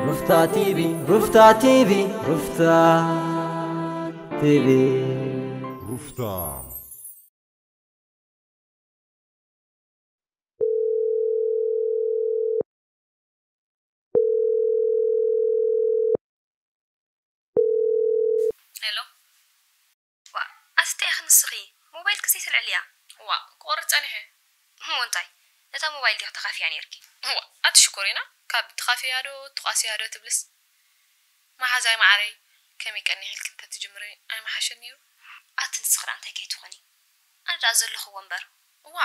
ሩፍታ ቲቪ፣ ሩፍታ ቲቪ፣ ሩፍታ ቲቪ። ሩፍታ። ሄሎ። ዋ፣ ኣቲ እንታይ ኢኺ ንስኺ? ሞባይልኪ ዘይተልዕልያ? ዋ፣ ክቆርጽ ጸኒሐ። እሞ እንታይ? ነታ ሞባይል ዲኺ ተኻፍያ ነይርኪ? ዋ፣ ኣቲ ሽኮሪና፣ ካብ ትኻፍያ ዶ ትቋስያ ዶ ትብልስ? መሓዛይ መዓረይ፣ ከመይ ቀኒኺ ኢልኪ እንተትጅምሪ ኣይምሓሸን ነይሩ? ኣቲ ንስኺ ደኣ እንታይ ከይትኾኒ? ኣነ ደኣ ዘለኹዎ እምበር። ዋ፣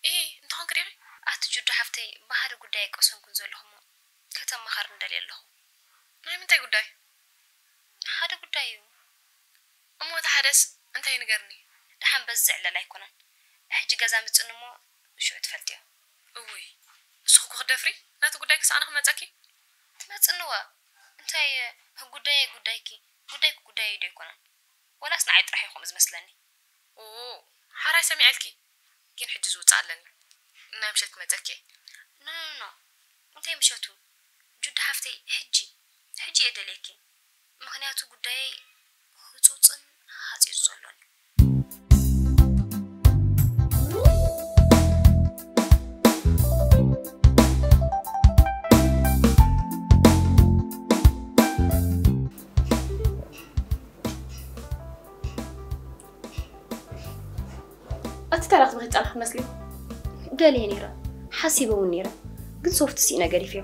ኢሂ፣ እንተኾንኪ ዲኺ? ኣቲ ጁዳ ሓፍተይ፣ ብሓደ ጉዳይ ኣይቀሰንኩን ዘለኹ እሞ፣ ከተማኻርኒ ደልየ ኣለኹ። ናይ ምንታይ ጉዳይ? ሓደ ጉዳይ እዩ። እሞ እቲ ሓደስ እንታይ ንገርኒ? ደሓን በዚ ዝዕለል ኣይኮነን። ሕጂ ገዛ ምጽኒ እሞ ሽዑ ትፈልጥዮ። እውይ፣ ንስኺ እኮ ክትደፍሪ፣ ነቲ ጉዳይ ክስኣኖ ክመጸኪ? ትመጽንወ። እንታይ፣ ጉዳየይ ጉዳይኪ፣ ጉዳይኪ ጉዳየይ ዶ ኣይኮነን? ወላስ ንዓይ ጥራሕ እዩ ከምኡ ዝመስለኒ? ኦ፣ ሓራይ ሰሚዐልኪ። ግን ሕጂ ዝውጻእ ኣለኒ። ናይ ምሸት ክመጸኪ እየ። ኖ፣ ኖ፣ ኖ። እንታይ ምሸቱ? ጁዳ ሓፍተይ፣ ሕጂ፣ ሕጂ እየ ደልየኪ። ምኽንያቱ ጉዳየይ ህጹጽን ሃጺጹ ዘሎን እዩ። ኣቲ እንታይ ዳኣ ክትበኺ ጸናሕ ትመስሊ? ደልየ ነይረ፣ ሓሲበ እውን ነይረ፣ ግን ሶፍት ስኢነ ገዲፈዮ።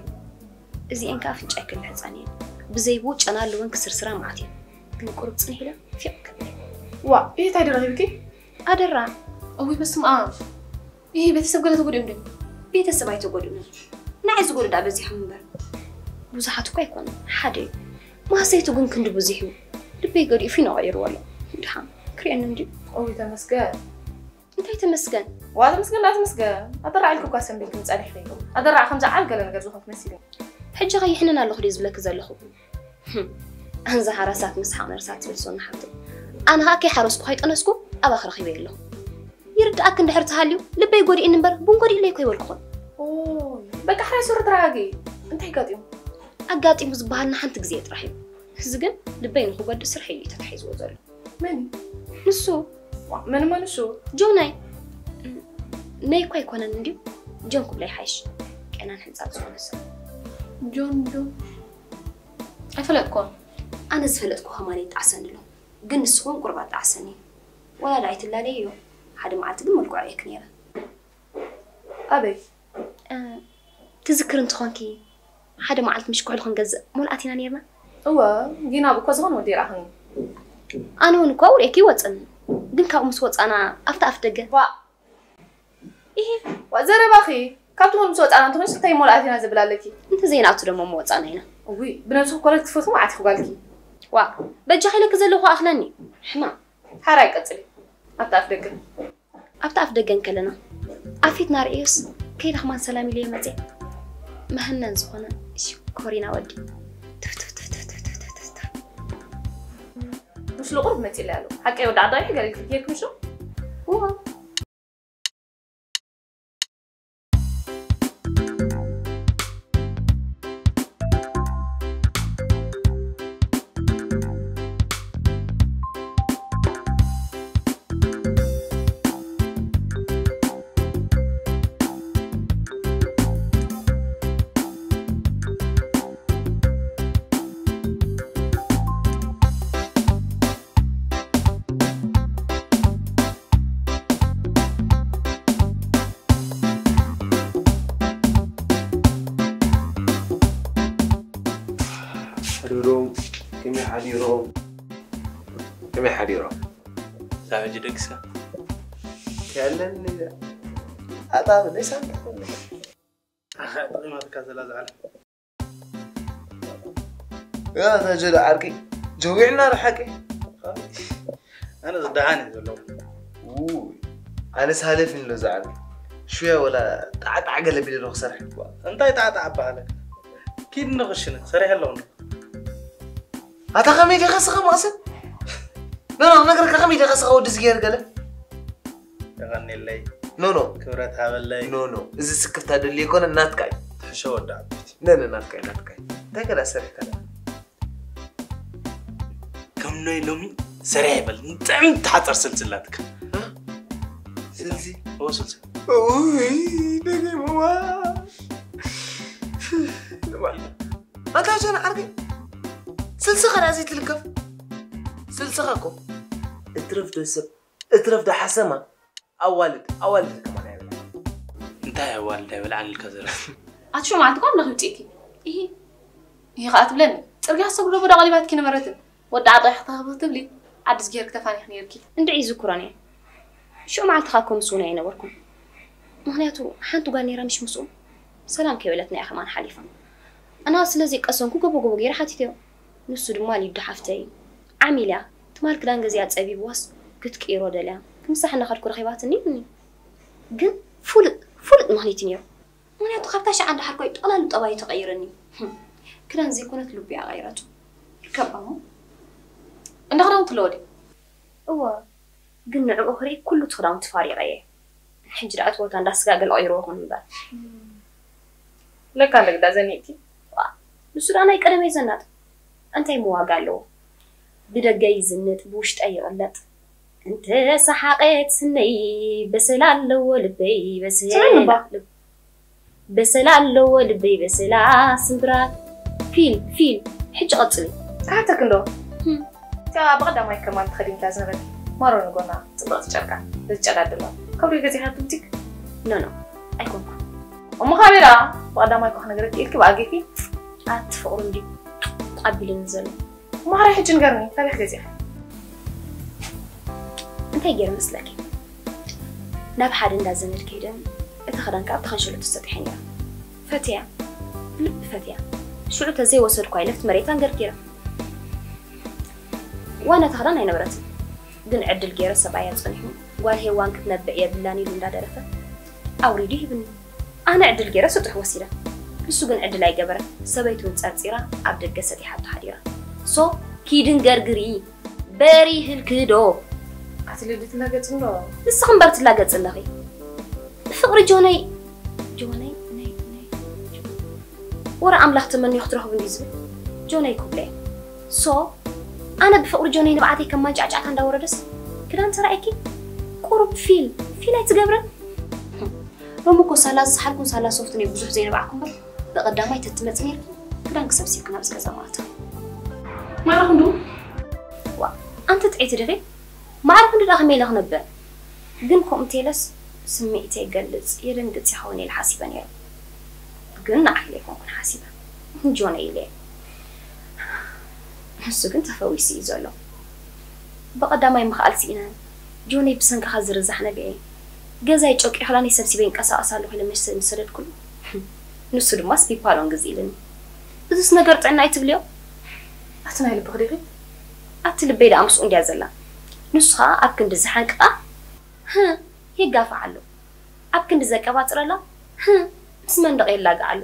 እዚኤን ከኣ ኣፍንጫይ ክልሕጸን እየን። ብዘይብኡ ጨና ኣለወን ክስርስራ መዓት እየን። ግን ቁሩብ ጽንሕ ኢለ ፊቕ ክብል። ዋ፣ ይህ እንታይ ደረኺብኪ? ኣደራ። እውይ በስመ ኣብ። ይህ ቤተሰብ ገለ ተጎዲኦም ዶ? ቤተሰብ ኣይተጎድኡን። ንዓይ ዝጎድኡ ደኣ በዚሖም እምበር። ብዙሓት እኮ ኣይኮኑን፣ ሓደ እዩ። ማህሰይቱ ግን ክንዲ ብዙሕ እዩ። ልበይ ገዲኡ ፊኖ ቀይርዎ ኣሎ። ድሓን ክርእየኒ እንድዩ። እውይ ተመስገን። እንታይ ተመስገን? ዋ ተመስገን፣ ዋ ተመስገን። ኣደራዕ ኢልኪ እኳ ሰንቢድክኒ ጸኒሕኪ። ኣደራዕ ከምዚ ዓል ገለ ነገር ዝኾንኪ መሲልኒ። ሕጂ ኸ ይሕንን ኣለኹ ድየ ዝብለኪ ዘለኹ? ህም፣ ኣንዛ ሓራሳት ምስሓቕ ነርሳት ትብል ሶና ሓብተይ። ኣነ ኸኣ ከይሓረስኩ ከይጠነስኩ ኣባኺ ረኺበዮ ኣለኹ። ይርድኣኪ እንድሕር ተሃልዩ ልበይ ጎዲእኒ እምበር ቡን ጎዲእለይ እኮ ኣይበልኩኹን። ኦይ፣ በቃ ሕራይ ሱሪ ተረጋግኢ። እንታይ ኣጋጢሙ? ኣጋጢሙ ዝበሃል ንሓንቲ ግዜ ጥራሕ እዩ። እዚ ግን ልበይ ንኽጎድእ ስርሐይ እዩ ተታሒዝዎ ዘሎ። መን እዩ? ንሱ። ዋ፣ መን እሞ ንሱ? ጆናይ። ነይ እኮ ኣይኮነን እንድዩ። ጆን ክብሎ ይሓይሽ። ቀናን ሕንጻጽ ዝኾነ ሰብ። ጆን፣ ጆን። ኣይፈለጥኩዎን። ኣነ ዝፈለጥኩ ከማን ይጣዕሰኒ ኣሎ። ግን ንሱ እውን ቁሩብ ኣጣዕሰኒ። ወላ ደኣ ኣይትላለይዮ። ሓደ መዓልቲ ግን መልክዑ ርእየኪ ነይረ። ኣበይ? እ፣ ትዝክሪ እንተኾንኪ፣ ሓደ መዓልቲ ምሽ ኩሕሊ ክንገዝእ ሞልኣት ኢና ነይርና። እወ፣ ጊና እኮ ዝኾነ ወዲ ይረኣኽኒ። ኣነ እውን እኮ ኣብኡ ርእየኪ ይወፅን። ግን ካብኡ ምስ ወፃና ኣብቲ ኣፍ ደገ። ዋ። ኢሂ። ዋ፣ ዘረባኺ። ካብቲ ሞል ምስ ወፃና እንተኾንሽ እንታይ ሞልኣት ኢና ዝብል ኣለኪ? እንተዘይንኣቱ ደሞ ምወፃና ኢና። እውይ፣ ብነብስኺ ኮለል ክትፈትዊ መዓት ኢኺ ጓልኪ። ዋ፣ በጃኺ ኢለኪ ዘለኹ ኣኽለኒ። ሕማም። ሓራይ ቀፅሊ። ኣብቲ ኣፍ ደገ። ኣብቲ ኣፍ ደገ እንከለና፣ ኣብ ፊትና ርእዮስ፣ ከይደ ከማን ሰላም ኢለዮ መጽየ። መህነን ዝኾነ ሽኮሪና ወዲ። ትፍ፣ ትፍ፣ ትፍ። ምስሉ ቁሩብ መጺእለይ ኣሎ። ሓቀይ ወዲ ዓዳይ ገለ ኢልኪ ጌርኪ ምሹ? እዋ። ሓዲሮም፣ ከመይ ሓዲሮም? ከመይ ሓዲሮም? እዛ ሕጂ ደግሰ? ያለን ኣታ ብለይ ሳንታ። ጠቒማትካ ዘላ ዝዓለም። ያ፣ እዛ ጀለ ዓርቂ ጀዊዕና ዶ ሓቂ? ኣነ ዝደሓን እየ ዘለኹ። ውይ፣ ኣነስ ሃለፍ ኢሉ ዛ ዓርቂ። ሽያ ወላ ጣዕጣዕ ገለ ቢለ ዶ ክሰርሕ እኳ። እንታይ ጣዕጣዕ ኣበሃለካ? ኪድ ንኽሽነ፣ ሰሪሐ ኣለኹ። ኣታ ከመይ ዲኻ ስኻ መቕሰን? ኖ፣ ኖ፣ ነግረካ ከመይ ዲኻ ስኻ ወዲ ዝገር ገለ? የቐንየለይ። ኖ፣ ኖ። ክብረት ሃበለይ። ኖ፣ ኖ። እዚ ስክፍታ ደልዮ ኣይኮነ፣ ናትካ እዩ። ትሕሾ ወዲ ዓበይቲ። ነ፣ ነ፣ ናትካ እዩ፣ ናትካ እዩ። እንታይ ገዳ ሰሪሕካ ደኣ? ከም ናይ ሎሚ ሰሪሕ ይበል። ጥዕም ተሓፀር ስልስላትካ። ስልሲ ኦ ስልሲ። ኡይ፣ ደጊምዋ። ኣታ ጀን ዓርከይ፣ ስልስኻ ደኣ ዘይትልከፍ። ስልስኻ እኮ እትረፍ ዶ ሰብ፣ እትረፍ ዶ ሓሰማ? ኣዋልድ፣ ኣዋልድ ከማን ኣይብላ። እንታይ ኣዋልድ ኣይበልዓን ኢልካ ዘረባ? ኣቲ ሸው መዓልቲ እኳ ኣምላኽ ይውፅእኪ። ይሄ ይሄ ከዓ ትብለኒ። ፅርግያ ሰጉዶ ቦዳ ቀሊባትኪ ነበረትን ወዲ ዓጣ ክትብሊ ዓዲ ዝገርክ ተፋኒኽ ነርኪ። እንድዒ ይዝክሮን እየ። ሽዑ መዓልቲ ከዓ ከምኡ ስውና ኣይነበርኩን። ምኽንያቱ ሓንቲ ጓል ነይራ ምሽ ምስኡ ሰላም ከይበለትና እያ ከማን ሓሊፋ። ኣና ስለዚ ቀሰንኩ ገቦ ገቦ ገይረ ሓቲተዮ። ንሱ ድማ ሊዱ ሓፍተይ ዓሚል እያ። ትማል ክዳን ገዚኣ ፀቢብዋስ ክትቅይሮ ደልያ። ክምሳሕ እናኸድኩ ረኺባትኒ እኒ። ግን ፍሉጥ ፍሉጥ ምኽኒት ነይሩ። ምኽንያቱ ካብታ ሸዓ እንዳሓርኮይ ጠቕላሉ ጠባዩ ተቐይረኒ። ክዳን ዘይኮነት ልቡ እያ ቀይረቱ። ይርከባ እሞ እንዳ ክዳውንቲ ኣለዎ ድዩ? እወ፣ ግን ንዕኡ ክርኢ ኩሉ እቲ ክዳውንቲ ፋሪቐ እየ። ሕጂ ደኣ እቲ ቦታ እንዳስጋገል ቀይርዎ ኹን እምበር። ለካ ንግዳ ዘኒእኪ። ንሱ ደኣ ናይ ቀደመይ ዘናጥ እንታይ ምዋጋ ኣለዎ? ብደገ ይዝንጥ ብውሽጠ ይቕለጥ። እንተ ሰሓቐት ስነይ በሰላ ኣለዎ ልበይ በሰላ ስምዕኒ እባ። ልብ- በሰላ ኣለዎ ልበይ በሰላ ስምብራት ፊል ፊል። ሕጂ ቀጽሊ። ክሓተክ እንዶ ህም። እታ ብቐዳማይ ከማን ተኸዲንካ ዝነበርኪ ማሮ ንጎና ጽብቕቲ ጨርቃ ዝጨዳድሎ ከብሪ ገዚኻ ቡቲክ ኖ ኖ ኣይኮንኩ። እሞ ካበይ ደኣ ብቐዳማይ እኮ ክነግረኪ ኢልኪ ብኣጌኪ ኣቲ ፍቕሩ እንዲ ኣቢልኒ ዘሎ። ማራ ሕጂ ንገርኒ ካበይ ገዚኻ እንታይ ገይረ መስለኪ? ናብ ሓደ እንዳ ዘመድ ከይደ እቲ ክዳን ከዓ ብተኸንሸሎ ተሰጢሐ ነይረ። ፈትያ ልቢ ፈትያ ሽዑ ተዘይወሰድኳ ኢለ ኣብቲ መሬት ኣንገርጊረ። ዋና እቲ ክዳን ኣይነበረትን ግን ዕድል ገይረ ሰብኣያ ፀኒሑ ጓል ሄዋን ክትነብዕ የብላን ኢሉ እንዳደረፈ ኣውሪዱ ሂብኒ። ኣነ ዕድል ገይረ ስጡሕ ወሲደ። ንሱ ግን ዕድል ኣይገበረን። ሰበይቱ እውን ፀርፂራ ኣብ ደገ ሰጢሓቶ ሓዲራ። ሶ ኪድን ገርግሪ በሪህልኪ ዶ? ኣቲ ልድት እናገጽ እንዶ ንስኺ እምበር ትላገፂ ኣለኺ። ፍቕሪ ጆነይ ጆነይ ነይ ነይ ወረ ኣምላኽ ተመንዮ ክትረኽቡ እንዲ ዝብል ጆነይ ክብለ። ሶ ኣነ ብፍቕሪ ጆነይ ንብዓተይ ከም ማንጫዕጫዕታ እንዳወረደስ ክዳን ተራእኪ ቁሩብ ፊል ፊል ኣይትገብረን። ሎሚ እኮ ሳላ ዝሰሓልኩን ሳላ ሶፍት ነይ ብዙሕ ዘይነባዕኩ እምበር ብቐዳማይ ተትመፂ ነይርኪ ክዳን ክሰብሲብኪ ናብዚ ገዛ ማእታ። ማዕረኹም ዶ ዋ ኣንቲ ጥዒቲ ድኺ ማዕረኹም ድዳ ከመይ ኢለ ክነብዕ ግን ከምኡ እንተይለስ ስምዒተይ ይገልፅ የደንግፅ ይኸውን ኢለ ሓሲበ ነይረ ግን ንዓኺ ዘይኮንኩን ሓሲበ ንጆነ ኢለ እየ ንሱ ግን ተፈዊሱ እዩ ዘሎ ብቐዳማይ ምኽኣል ስኢነ ጆነይ ብሰንክኻ ዝርዛሕ ነቢዐ ገዛይ ጨቂኽላኒ ሰብሲበ ይንቀሳቐስ ኣለኹ ኢለ መሰ ዝሰደድኩሉ ንሱ ድማ ስፒፓሎን ግዝኢልኒ እዚስ ነገር ጥዕና ኣይትብልዮ ኣቲ ናይ ልብኺ ዲኺ ኣቲ ልበይ ደኣ ምስኡ እንድያ ዘላ ንሱ ኸዓ ኣብ ክንዲ ዝሓንቅቓ ህ ይጋፋዕ ኣሎ ኣብ ክንዲ ዘቀባጥረላ ህ ምስ መንደቕ የላግዕ ኣሎ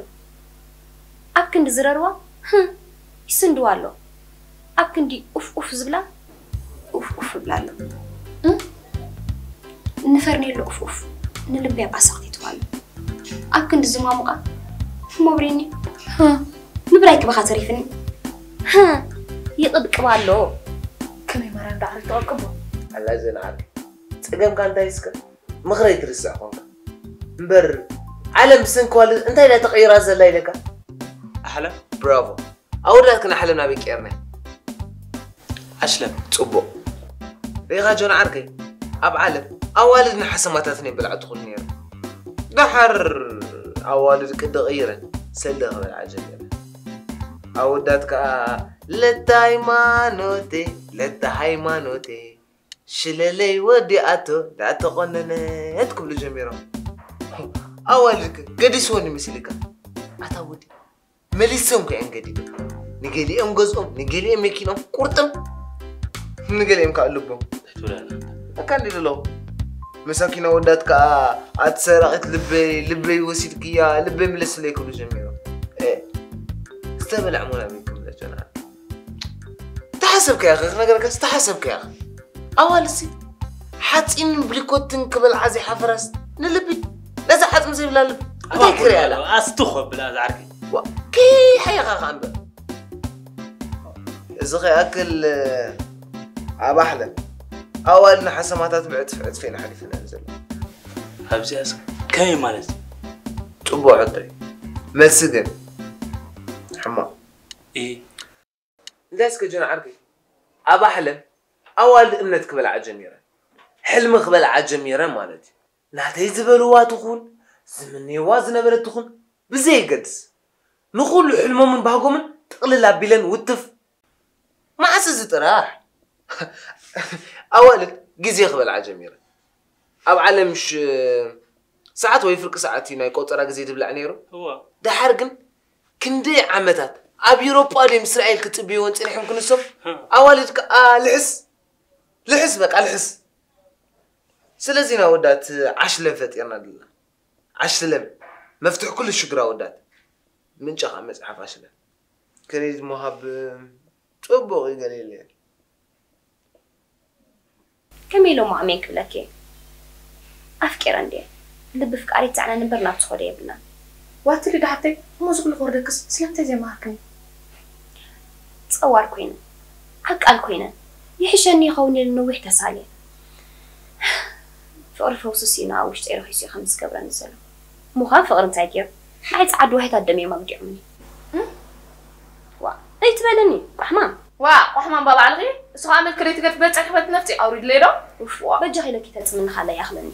ኣብ ክንዲ ዝረርዋ ህ ይስንድዋ ኣሎ ኣብ ክንዲ ኡፍ ኡፍ ዝብላ ኡፍ ኡፍ ይብላ ኣሎ እ? ንፈርኔሎ ኡፍ ኡፍ ንልበይ ኣብ ኣሳኽቲትዋ ኣሎ ኣብ ክንዲ ዝማሙቓ ሞብሪኒ ህ ንብራይ ክበኻ ተሪፍኒ ህ ይቕብቅባ ኣሎ ከመይ ማራ እንዳዓሪ ተቐቅቦ ኣላ ዘንዓር ጸገምካ እንታይ እስከ ምኽረይ ትርስዕ ኾንካ እምበር ዓለም ብሰንኪ ዋልድ እንታይ ኢላ ተቐይራ ዘላ ኢለካ ኣሕለ ብራቮ ኣወዳት ክን ዓለም ናበይ ቀየርናይ ኣሽለም ጽቡቕ ሪኻ ጆን ዓርከይ ኣብ ዓለም ኣዋልድ ንሓሰማታትን የበላዕ ትኹል ነይሩ ደሓር ኣዋልድ ቅዲ ቀይረን ሰለ ክበልዓ ጀሚረ ኣወዳት ከዓ ለታ ሃይማኖቴ ለታ ሃይማኖቴ ሽለለይ ወዲኣቶ ዳተቆነነት ክብሉ ጀሚሮም ኣዋልድክ ገዲስወን ይመስልካ ኣታ ወዲ መሊሶም ከእን ገዲዶም ንገሊኦም ገዝኦም ንገሊኦም መኪኖም ቁርጥም ንገሊኦም ከዓ ልቦም ኣካ እንዲ ኣለኹ መሳኪና ወዳት ከዓ ኣቲ ሰራቂት ልበይ ልበይ ወሲድክያ ልበይ ምለስለይ ክብሉ ጀሚሮም ዝተበላዕ ሞላ ቤት ክብለ ጀና ተሓሰብከያ ነገረካ ዝተሓሰብከያ ኣዋልሲ ሓፂን ብሊኮትን ክበልዓ ዘይሓፈራስ ንልቢ ነዛ ሓፅሚ ዘይብላ ልቢ እንታይ ክሪያ ኣላ ኣስትኾ ብላ ዝዓርኪ ከይሓየኻ ከኣ እምበር እዚ ከይኣክል ኣብ ኣሕለም ኣዋል ንሓሰማታት ብዕፅፍ ዕፅፍ እየን ሓሊፈን ዘሎ። ኣብዚኣስ ከመይ ማለት እዩ? ፅቡቅ ሕቶ እዩ። መልሲ ግን ሕማቅ። ኢ እንታይ እስከ ጆን ዓርከይ፣ ኣብ ኣሕለም ኣዋልድ እምነት ክበልዓ ጀሚረን፣ ሕልሚ ክበልዓ ጀሚረን ማለት እዩ። ናተይ ዝበልዋ ትኹን ዝምንይዋ ዝነበረት ትኹን ብዘየገድስ፣ ንኹሉ ሕልሞምን ባህጎምን ጥቕልል ኣቢለን ውትፍ። መዓስ እዚ ጥራሕ? ኣዋልድ ግዜ ክበልዓ ጀሚረን። ኣብ ዓለም ሽ- ሰዓት ወይ ፍርቂ ሰዓት እዩ ናይ ቆፀራ ግዜ ዝብላዕ ነይሩ። እዋ ደሓር ግን ክንደይ ዓመታት ኣብ ኤውሮጳ ድዮም እስራኤል ክፅብይወን ፀኒሖም ክንሶም? ኣዋልድ ከዓ ልሕስ ልሕስ በቃ ልሕስ። ስለዚ ኢና ወዳት ዓሽለም ፈጢርና ዘለና። ዓሽለም መፍትሒ ኩሉ ሽግር ኣወዳት። ምንጫ ከዓ መፅሓፍ ዓሽለም። ክሬዲት ምሃብ ፅቡቕ እዩ ገለ የለ። ከመይ ኢሎም ኣሜን ክብለኪ? ኣፍቂረን ድየ? ልቢ ፍቃር ይትስዓነን እምበር ናብ ዝኸዶ የብልናን። ዋትሊ ዳሓተይ እሞ ዝብሉ ክወርደክስ ስለምንታይ ዘይመሃርክኒ? ፀዋር ኮይነ ዓቃል ኮይነ ይሕሸኒ ይኸውን ኢለ ነዊሕ ተሳልየ። ፍቕሪ ፈውሲ ስኢኑ ኣብ ውሽጠይ ረኺሱ እዩ ከምዚ ዝገብረኒ ዘሎ። ምዃን ፍቕሪ እንታይ ገይሩ? ንዓይ ፃዓዱ ዋሂታት ደም እዮም ኣጉዲዖምኒ። ዋ ኣይትበለኒ ቋሕማም። ዋ ቋሕማም ባባዕልኺ እሱ ከዓ መልክ ደይትገድፍ በፀ ክበት ነፍፂ ኣውሪድለይ ዶ? ኡፍ ዋ በጃኺ ኢለኪ ተፅምኒ ካላ ይኣኽለኒ።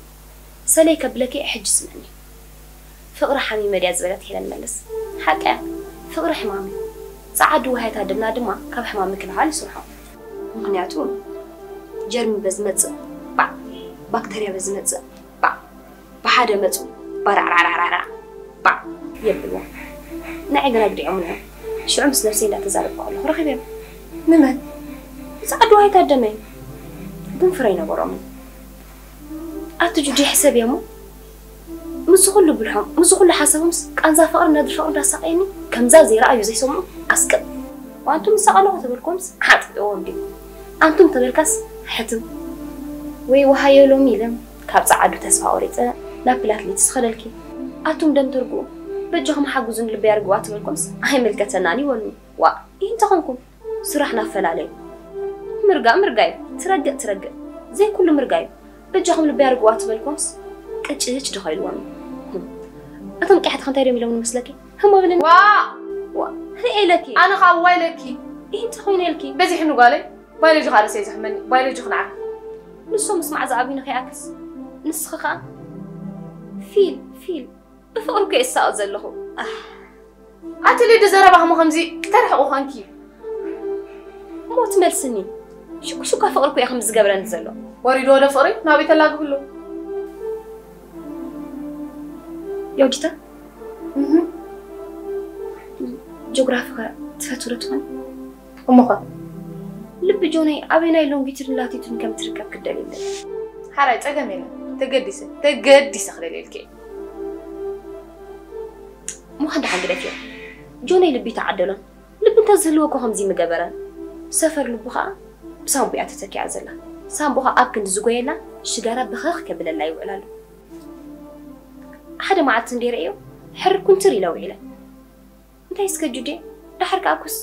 ሰለይ ከብለኪ ሕጂ ስምዕኒ። ፍቕሪ ሓሚመ ድያ ዝበለት ሄለን መልስ። ሓቃ እያ ፍቕሪ ሕማም እዩ። ፃዓዱ ዋህያት ኣደምና ድማ ካብ ሕማም ምክልኻል ይስርሖ። ምኽንያቱ ጀርሚ በዝመፅእ ባዕ ባክተርያ በዝመፅእ ባዕ ብሓደ መፁ ባራዕራዕራዕራዕ ባዕ የብልዎ። ንዓይ ግን ኣግዲዖምኒ እዮም። ሽዑ ምስ ነብሰይ እንዳተዛረብኩ ከለኹ ረኺበዮም። ንመን? ንፃዓዱ ዋህያት ኣደመይ። ግን ፍረ ኣይነበሮምን። ኣቲ ጁዲ ሕሰብዮ እሞ ምስዚ ኩሉ ብልሖም ምስዚ ኩሉ ሓሳቦምስ ቃንዛ ፍቕሪ ነድሪ ፍቕሪ እንዳሳቐየኒ ከምዛ ዘይረኣዩ ዘይሰምዑ ኣስቅጥ። ኣንቱም ዝሳቐለኹ ተበልኩምስ ሓጥጥዎም ድዩ ኣንቱም ተበልካስ ሕትም። ወይ ወሃዮ ሎሚ ኢለ ካብ ፃዓዱ ተስፋ ቆሪፀ ናብ ፕላትሊት ዝኸደልኪ ኣቱም ደም ተርግኡ በጃኹም ሓግዙን ልበይ ኣርግዋ ተበልኩምስ ኣይምልከተናን ይበሉኒ። ዋእ ይህ እንተኾንኩም ስራሕ ናፈላለዩ። ምርጋእ ምርጋዩ ትረግእ ትረግእ ዘይኩሉ ምርጋዩ። በጃኹም ልበይ ኣርግዋ ትበልኩምስ ቅጭጭ ዶ ከይልዎም እዩ። እቶም ቅያሕቲ ከ እንታይ ድዮም ኢሎምኒ መስለኪ? ህሞ ብልኒ። ዋ ዋ ሪኤ ኢለኪ። ኣነ ከዓ ዋ ኢለኪ። ይህ እንታይ ኮይኑ ኢልኪ? በዚሕኒ ጓለይ። ባዮሎጂ ከዓ ደስ እየ ዘሕመኒ። ባዮሎጂ ክንዓብ። ንሶም ምስ መዓዝ ኣብዩኒ ከይኣክስ ንስኺ ከዓ ፊል ፊል ብፍቕሪ እኮ እየ ዝሳቐ ዘለኹ። ኣህ ኣቲ ሊዱ ዘረባኽሞ ከምዚ ተርሕቑ ኾንኪ። እሞ ትመልስኒ ሽኩሽኳ ፍቕሪ እኮ እዩ ከም ዝገብረኒ ዘሎ። ወሪድዎ ዶ ፍቕሪ ናበይ ተላግብሉ። ዮዲታ ጆግራፊ ከ ትፈትው ዶ ትኾን? እሞኸ ልቢ ጆነይ ኣበይናይ ሎንጊቱድን ላቲቱድን ከም ትርከብ ክደልየለይ። ሓራይ ጸገም የለን ተገዲሰ ተገዲሰ ክደልየልኪ እየ። እሞ ክንዲ ሓንግደት እዮም ጆነይ ልቢ ተዓደሎን ልቢ እንተዝህልዎ እኮ ከምዚ ምገበረን። ሰፈር ልቡ ኸዓ ብሳምቡያ ተተኪኣ ዘላ። ሳምቡኻ ኣብ ክንዲ ዝጎየላ ሽጋራ ብኸኽ ከብለላ ይውዕል ኣሎ። ሓደ መዓልቲ እንዴ ረእዮ ሕር ኩንትር ኢለ ውዒለ። እንታይ እስከ ጁዴ ደሓር ከኣ ኩስ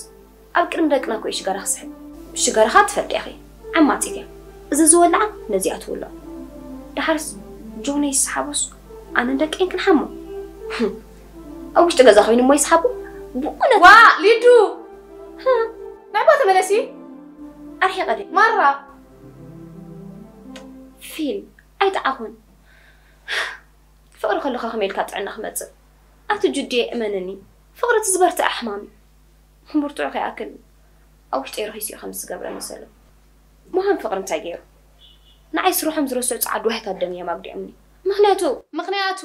ኣብ ቅድሚ ደቅና እኮ እዩ ሽጋራ ክስሕብ። ሽጋራ ኸኣ ትፈልጢ ኢኺ ዓማጺት እያ። እዚ ዝወልዓ ነዚኣ ትውልዖ። ደሓርስ ጆነይ ይስሓቦስ ኣነን ደቀይን ክንሓሞ። ኣብ ውሽጢ ገዛ ኮይኑ እሞ ይስሓቦ። ብእውነት ዋ ሊዱ ናባ ተመለሲ ኣርሒቐ ድየ ማራ ፊል ኣይጠዓኹን። ፍቕሪ ከለኻ ከመይ ኢልካ ጥዕና ክመጽእ? ኣቲ ጁድየ እመንኒ ፍቕሪ እቲ ዝበርትዐ ሕማም እዩ። ምርትዑ ከይኣክል ኣብ ውሽጠይ ረኺሱ እዩ ከምዚ ዝገብረኒ ዘሎ። ምዃን ፍቕሪ እንታይ ገይሩ? ንዓይ ስርሖም ዝረስዑ ጸዓዱ ዋሕታት ደም እዮም ኣጉዲዖምኒ። ምኽንያቱ ምኽንያቱ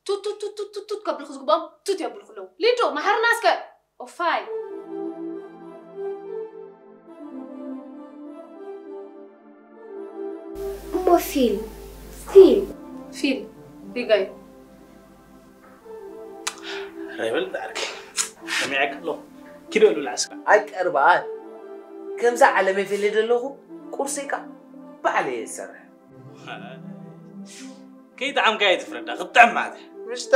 ቱት ቱት ቱት ቱት ቱት ከብልኹ ዝግብኦም ቱት የብልኹ ኣለዉ። ሊዱ መሓርና እስከ ኦፋይ እሞ ፊል ፊል ፊል ሪጋይ ረብል ዳርክ ሰሚዐካ ኣለኹ ኪዶ ልብላ እስካ ኣይቀርባን ከምዛ ዓለመይ ፈልየ ዘለኹ ቁርሰይ ቃ ባዕለየ ዝሰርሕ ከይጠዓምካ እየ ትፍረዳ ክትጥዕም ማለት ምሽታ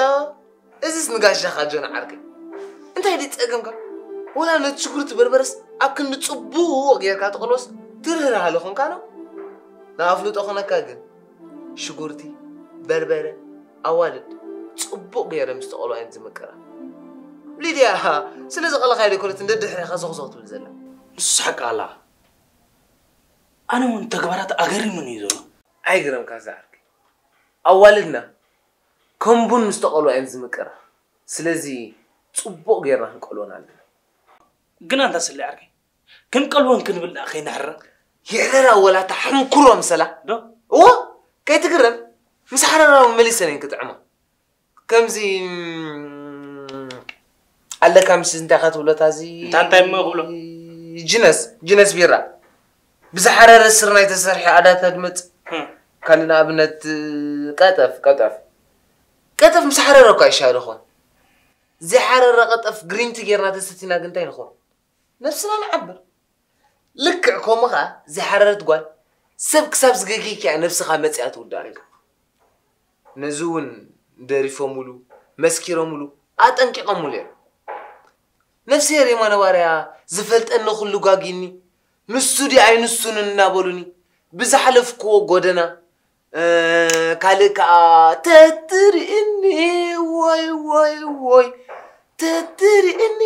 እዚስ ንጋሻኻ ጆን ዓርከይ እንታይ ድዩ ጸገምካ ወላ ነቲ ሽጉርቲ በርበረስ ኣብ ክንዲ ጽቡቕ ጌርካ ትቐልወስ ትርህራሃ ለኹንካ ነው። ንኣፍልጦ ኾነካ ግን ሽጉርቲ፣ በርበረ፣ ኣዋልድ ጽቡቕ ገይረ ምስ ተቐልዋ እየን ዝምቅራ። ሊድያ፣ ስለ ዝቐለኻ ኢለ ኮለት እንደ ድሕሪኻ ዞኽዞኽ ትብል ዘላ። ንሱ ሓቂ ኣላ። ኣነ እውን ተግባራት ኣገሪሙኒ እዩ ዘሎ። ኣይግረምካ ዝዓርከይ። ኣዋልድና ከም ቡን ምስ ተቐልዋ እየን ዝምቅራ። ስለዚ ጽቡቕ ጌርና ክንቀልወን ኣለና። ግን ኣንታ ስለ ዓርከይ፣ ክንቀልወን ክንብል ደኣ ከይንሕረ። የዕረራ ወላ እታ ሕንኩሮ ምሰላ። ዶ? እዎ፣ ከይትግረም። ምስ ሓረራ እውን መሊሰን እየን ክጥዕማ። ከምዚ፣ እም፣ ኣለካ ምስ እንታይ ኢኻ ትብሎ እታ እዚ እንታይ እንታይ እሞ ክብሎ? ጅነስ፣ ጅነስ ቢራ። ብዝሓረረ ስርናይ ተሰርሐ ኣዳታ ድመጽ። እም። ካልእ ንኣብነት ቀጠፍ፣ ቀጠፍ። ቀጠፍ ምስ ሓረረ እኳ ይሻል ይኾን። ዘይሓረረ ቀጠፍ ግሪንቲ ጌርና ተሰቲና ግን እንታይ ንኾን? ነብስና ንዓብር። ልክዕ ከምኡ ኸኣ ዘይሓረረት ጓል ሰብ ክሳብ ዝገግየኪ እያ ነብስኻ መጺኣ ትውድኣልካ። ነዚ እውን ደሪፎምሉ፣ መስኪሮምሉ፣ ኣጠንቂቖምሉ እዮም። ነፍስሄር የማነ ባርያ ዝፈልጠኒ ኩሉ ጓጊኒ፣ ንሱ ድዩ ኣይንሱን እናበሉኒ ብዝሓለፍክዎ ጎደና፣ እ፣ ካልእ ከኣ ተትርእኒ፣ ወይ፣ ወይ፣ ወይ፣ ተትርእኒ፣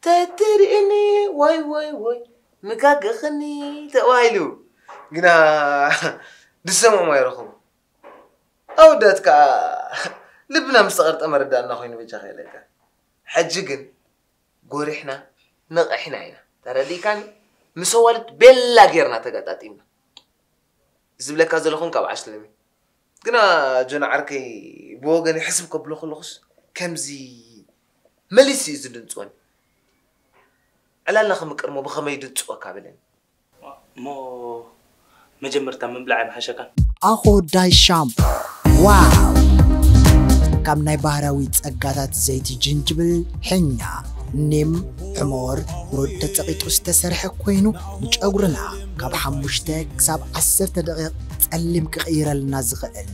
ተትርእኒ፣ ወይ፣ ወይ፣ ወይ፣ ምጋገኽኒ ተባሂሉ። ግና ድሰምዖም ኣይረኸቡ። ኣወዳት ከኣ ልብና ምስ ተቐርጠመ ርዳእና ኮይኑ በጃኻ ኢለካ። ሕጂ ግን ጎሪሕና ነቒሕና ኢና። ተረዲእካኒ? ምስ ኣዋልድ ቤላ ጌርና ተገጣጢምና። ዝብለካ ዘለኹን ካብ ዓስለሚ። ግና ጆን ዓርከይ ብወገን ሕስብ ከብሎ ከለኹስ ከምዚ መሊስ እዩ ዝድንጽወኒ። ዕላልና ክምቅር እሞ ብኸመይ ድንጽወካ በለኒ። እሞ መጀመርታ ምብላዕ ኣይምሓሸካን? ኣኾ ዳይ ሻምፖ። ዋው! ካብ ናይ ባህራዊ ጸጋታት ዘይቲ ጅንጅብል፣ ሕኛ፣ ኒም፣ ሕሞር፣ ሩድ ተጸቒጡ ዝተሰርሐ ኮይኑ ንጨጉርና ካብ ሓሙሽተ ክሳብ ዓሰርተ ደቂቕ ጸሊም ክቕይረልና ዝኽእል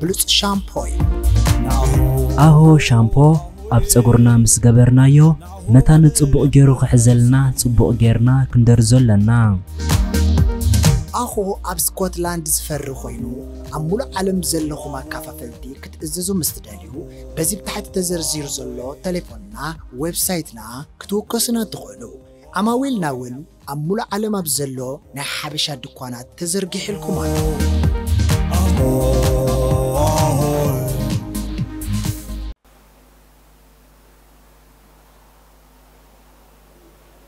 ብሉጽ ሻምፖ እዩ። ኣሆ ሻምፖ ኣብ ጸጉርና ምስ ገበርናዮ መታን ጽቡቕ ገይሩ ክሕዘልና ጽቡቕ ጌርና ክንደርዞ ኣለና። ኣኾ ኣብ ስኮትላንድ ዝፈሪ ኮይኑ ኣብ ሙሉእ ዓለም ዘለኹም ኣካፋፈልቲ ክትእዝዙ ምስ ትደልዩ በዚ ብታሕቲ ተዘርዚሩ ዘሎ ቴሌፎንና ዌብሳይትና ክትውከሱና ትኽእሉ። ዓማዊልና እውን ኣብ ሙሉእ ዓለም ኣብ ዘሎ ናይ ሓበሻ ድኳናት ተዘርጊሕልኩም ኣሎ።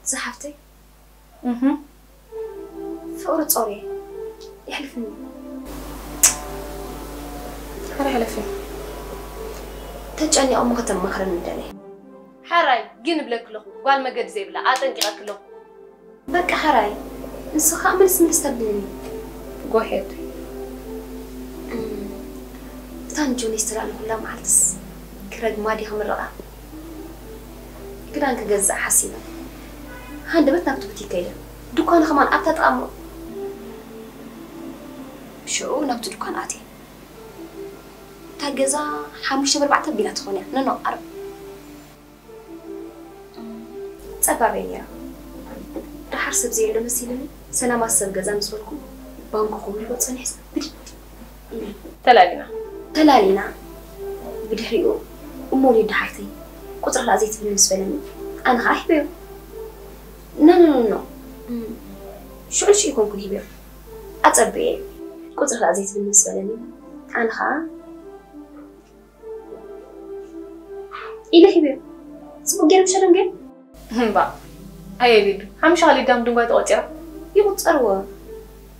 ዝሓፍተይ ፍቕሪ ጾርየ የሕልፍኒ። ሓረ ሕለፊ ተጨኒቐ እሞ ከተማኽረኒ ምደለየ። ሓራይ ግን እብለኪ ኣለኹ ጓል መገዲ ዘይብላ ኣጠንቂቐኪ ኣለኹ። በቃ ሓራይ ንስኺ ከዓ ምልስ ምልስ ተብልኒ። ጎሄድ እታ ንጆኒ ዝተላእለኹላ መዓልትስ ክረግማ ድየ ክምርቓ? ክዳን ክገዝእ ሓሲበ ሃንደበት ናብቲ ቡቲክ ከይደ። ድኳኑ ከማን ኣብታ ጥቓ እሞ ሽዑ ናብቲ ድኳን ኣትየ። እታ ገዛ ሓሙሽተ ብኣርባዕተ ኣቢላ ትኾን እያ። ነኖ ዓርብ ጸባብ እያ ነይራ። ደሓር ሰብ ዘየሎ መሲሉኒ ሰላማት ሰብ ገዛ ምስ በልኩ ባንኮ ክብልዎ ጸኒሐስ ብድድ ኢለ። ተላሊና። ተላሊና። ብድሕሪኡ እሞ ሊዱ ሓፍተይ ቁጽሪ ኸኣ ዘይትብልኒ ምስ በለኒ ኣነ ኸኣ ሂበዮ። ኖ ኖ ኖ ኖ ሽዑ ንሽኡ ኣይኮንኩን ሂበዮ። ኣጸብየ ቁጽሪ ኸኣ ዘይትብልኒ ምስ በለኒ ኣነ ኸኣ ኢለ ሂበዮ። ጽቡቕ ገይረ ምሽ ኣደንገዮ? እምባእ ኣየ ሊዱ ሓምሻ ሊዳም ድንጓይ ተቖጺራ። ይቑጸርዎ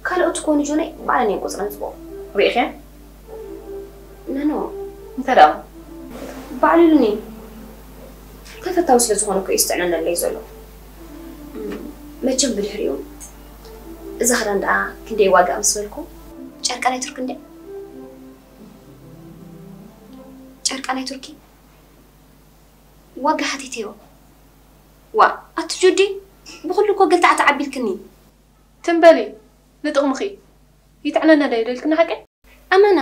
ካልኦት እኮ ንጆነይ ባዕለን እየን ቁጽረን ጽቡቕ። ርኢኽየን? ነኖ እንታይ ደኣ እሞ? ባዕሉ ኢሉኒ። ተፈታዊ ስለ ዝኾነ እኮ እዩ ዝጥዕነለይ ዘሎ። መቸም ብድሕሪኡ እዛ ክዳን ደኣ ክንደይ ዋጋ ምስ በልኩ ጨርቃ ናይ ቱርኪ እንድያ። ጨርቃ ናይ ቱርኪ ዋጋ ሓቲተዮ። ዋእ ኣቲ ጁዲ ብኹሉ እኮ ገልታዕታዕ ኣቢልክኒ። ትም በሊ ንጥቕምኺ ይጥዕነና ዶ ኣይደልክን ሓቀይ? ኣመና።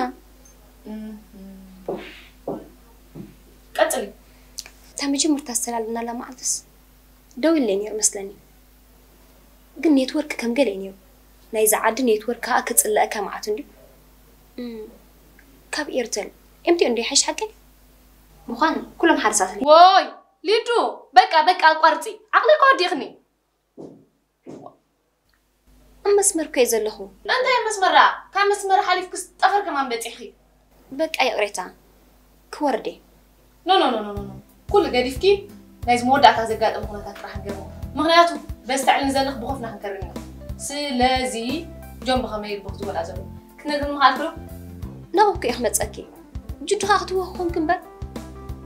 ቀጽሊ። እታ መጀመርታ ዝተላለናላ መዓልትስ ደው ኢለ ነይሩ መስለኒ። ግን ኔትወርክ ከም ገለ እዩ ነይሩ። ናይዛ ዓዲ ኔትወርክ ከኣ ክጽለኣካ መዓት እንድዩ። እም፣ ካብ ኤርተል ኤምቲኤን ዶ ይሓይሽ ሓቀይ? ምዃን ኩሎም ሓደ ሰዓት ሊ- ወይ ሊዱ፣ በቃ በቃ ኣቋርጺ። ዓቕሊ እኮ ወዲእኽኒ። ኣብ መስመር እኮ እየ ዘለኹ። እንታይ መስመራ? ካብ መስመር ሓሊፍክስ ጠፈር ከማን በጺሕኺ። በቃ ይቕሬታ፣ ክወርድ እየ። ኖ ኖ ኖ ኖ ኖ ኖ። ኩሉ ገዲፍኪ ናይዚ መወዳእታ ዘጋጠመ ኩነታት ጥራሕ ንገርኒ። ምኽንያቱ በስተዕልኒ ዘለኽ ብኾፍና ክንከርን ኢና። ስለዚ ጆን ብኸመይ ልቡ ክትጎዳ ዘሎ ክትነግርኒ ምኽኣልኪ ዶ? ናብኡ እኮ እየ ክመጸኪ። ጅዱ ኸኣ ክትህወኺ ኮንኪ እምበር፣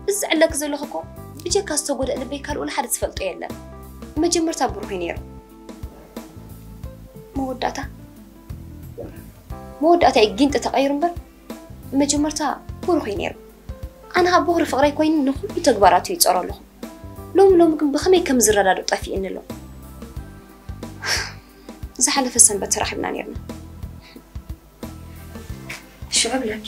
እዚ ዝዕለኪ ዘለኹ እኮ ብጀካ ዝተጎድአ ልበይ ካልእ ወላ ሓደ ዝፈልጦ የለን። መጀመርታ ብሩህ እዩ ነይሩ። መወዳእታ፣ መወዳእታ እዩ ጊንጢ ተቐይሩ እምበር፣ መጀመርታ ብሩህ እዩ ነይሩ። ኣነ ኸኣ ቦኽሪ ፍቕረይ ኮይኑ ንኹሉ ተግባራቱ ይጸሮ ኣለኹ። ሎሚ ሎሚ ግን ብኸመይ ከም ዝረዳድኦ ጠፊእኒ ኣሎ። ዝሓለፈ ሰንበት ተራኺብና ነይርና። ሽዑ ብለኪ።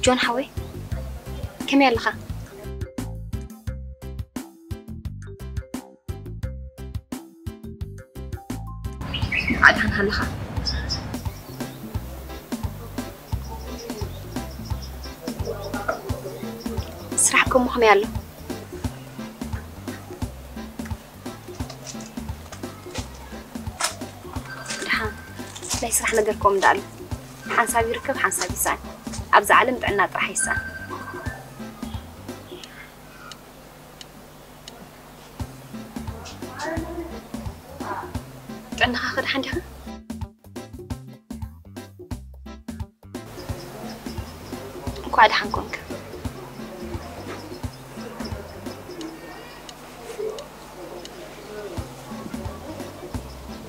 ጆን ሓወይ፣ ከመይ ኣለኻ? እንኳዕ ደሓን ሃለኻ። ስራሕ ከሞ ከመይ ኣሎ? ደሓን። ናይ ስራሕ ነገር ከምኡ እንዳኣሉ። ሓንሳብ ይርከብ፣ ሓንሳብ ይስኣን። ኣብዛ ዓለም ጥዕና ጥራሕ ይስኣን። ጥዕናኻ ከ ደሓን ዲኻ? እንኳዕ ደሓን ኮንካ።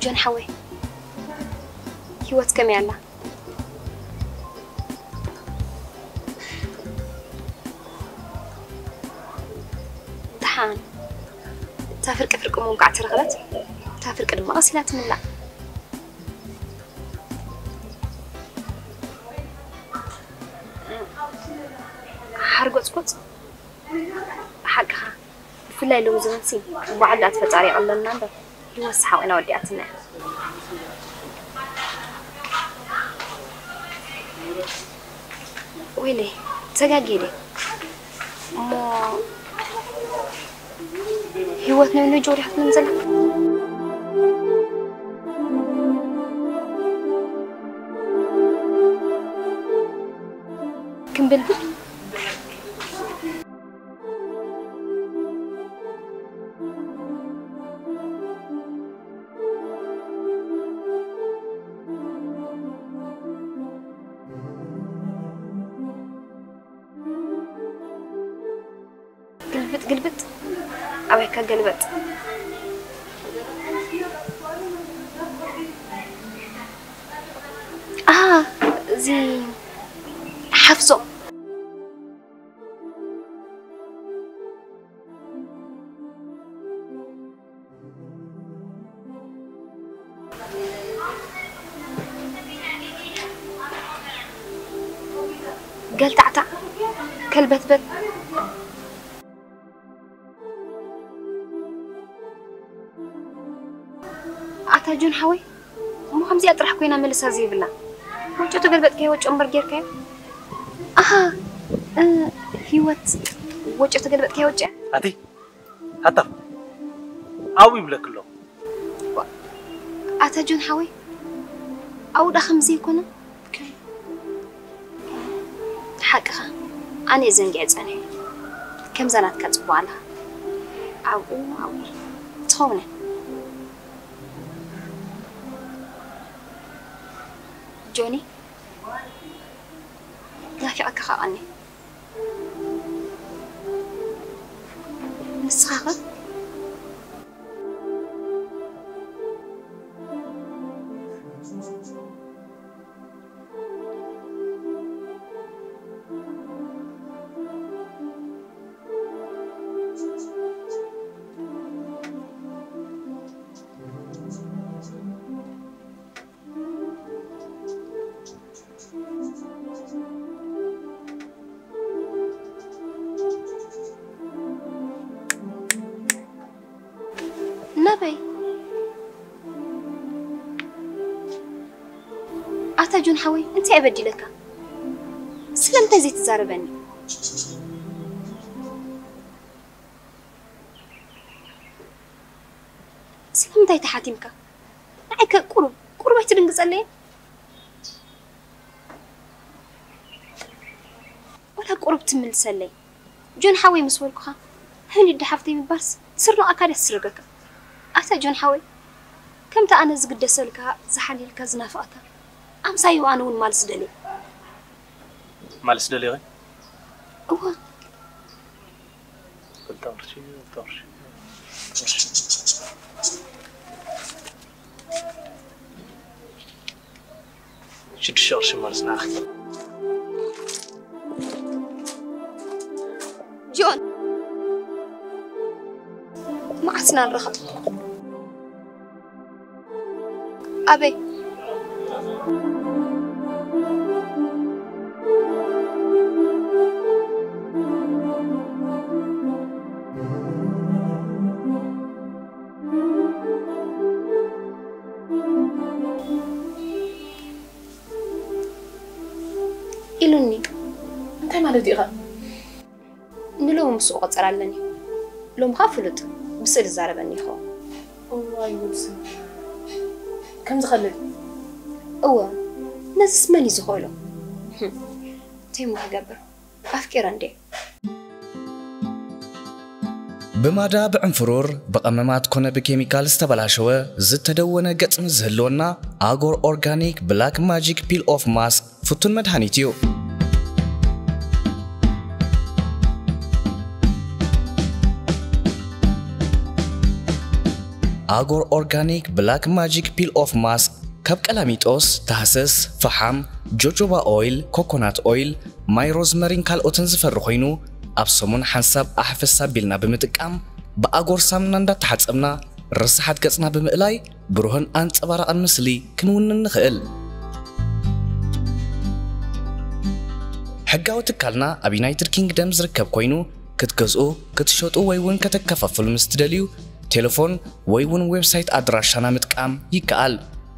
ጆን ሓወይ፣ ህይወት ከመይ ኣላ? ደሓን። እታ ፍርቂ ፍርቂ እሞ እንኳዕ ተረኽበት። እታ ፍርቂ ድማ ቀስ ኢላ ትምላእ። ሓርጎጽጎጽ። ሓቅኻ። ብፍላይ ሎሚ ዘመንሲ፣ ባዕሉ ኣቲ ፈጣሪ የቐለልና እምበር፣ ህይወት ሰሓቕ ኢና ወዲኣትና እያ። ወይለይ፣ ተጋግየ ድየ? እሞ ህይወት ነብነጆ ዲኻ ትብለኒ ዘለኻ? ክምብልብል። ግልብጥ ግልብጥ፣ ኣበይ ከገልበጥ? ኣሃ፣ እዚ ሓፍዞ። ገልታዕታዕ፣ ከልበትበት። ኣታ ጆን ሓወይ፣ እሞ ከምዚኣ ጥራሕ ኮይና መልሳ ዘይብላ። ወጮ ተገልበጥካዮ፣ ወጮ እምበር ጌርካዮ። ኣሃ፣ እ፣ ህይወት፣ ወጮ ተገልበጥካዮ፣ ወጮ። ኣቲ፣ ኣታ፣ ኣብኡ ይብለክ ኣሎ። ኣታ ጆን ሓወይ፣ ኣብኡ ደኣ ከምዚ ይኮነ? ሓቅኻ፣ ኣነ እየ ዘንጊዐ ጸኒሐ። ከምዛ ናትካ ጽቡቕ ኣለኻ። ኣብኡ፣ ኣብኡ ትኸውን እያ። ጆኒ፣ ናፊቐካ ከኣ ቀኒ። ንስኻ ኸ? ኣበይ? ኣታ ጆን ሓወይ፣ እንታይ በዲለካ? ስለምንታይ ዘይትዛረበኒ? ስለምንታይ ተሓቲምካ? ንዓይ ከ ቁሩብ ቁሩብ ኣይትድንግጸለይ? ወላ ቁሩብ ትምልሰለይ? ጆን ሓወይ ምስ በልኩኻ፣ ህሊድ ሓፍተይ ምባልስ ስርናቕ ኣካል እያ ትስርገካ። ኣታ ጆን ሓወይ፣ ከምቲ ኣነ ዝግደሰልካ፣ ዝሓልየልካ፣ ዝናፍቐካ፣ ኣምሳዩ ኣነ እውን ማልስ ደልየ። ማልስ ደልየ? እወ። ክልተ ቅርሺ፣ ክልተ ቅርሺ። ሽዱሽተ ቅርሺ ማለት ንዓኺ። ጆን፣ መዓስ ኢና ንራኸብ? ኣበይ? ኢሉኒ። እንታይ ማለት እዩ ኸ? ንሎሚ ምስኡ ክቆጸር ኣለኒ። ሎሚ ኸኣ ፍሉጥ ብስእሊ ዝዛረበኒ ይኸውን። እዋይ ወዲ ሰብ። ከምዚ ኸልል? እወ፣ ነዝስ መን እዩ ዝኽእሎ? ህም፣ እንታይ እሞ ክገብር? ኣፍቂረ እንድየ። ብማዳ ብዕንፍሩር ብቐመማት ኮነ ብኬሚካል ዝተበላሸወ ዝተደወነ ገጽ ምስ ዝህልወና ኣጎር ኦርጋኒክ ብላክ ማጂክ ፒል ኦፍ ማስክ ፍቱን መድሃኒት እዩ። ኣጎር ኦርጋኒክ ብላክ ማጂክ ፒል ኦፍ ማስክ ካብ ቀላሚጦስ፣ ታህሰስ፣ ፈሓም፣ ጆጆባ ኦይል፣ ኮኮናት ኦይል፣ ማይ ሮዝመሪን ካልኦትን ዝፈሪ ኮይኑ ኣብ ሰሙን ሓንሳብ ኣሕፈስ ኣቢልና ብምጥቃም ብኣጎር ሳምና እንዳተሓጸብና ርስሓት ገጽና ብምእላይ ብሩህን ኣንጸባራቕን ምስሊ ክንውንን ንኽእል። ሕጋዊ ትካልና ኣብ ዩናይትድ ኪንግደም ዝርከብ ኮይኑ ክትገዝኡ፣ ክትሸጡ ወይ እውን ከተከፋፍሉ ምስ ትደልዩ ቴሌፎን ወይ እውን ዌብሳይት ኣድራሻና ምጥቃም ይከኣል።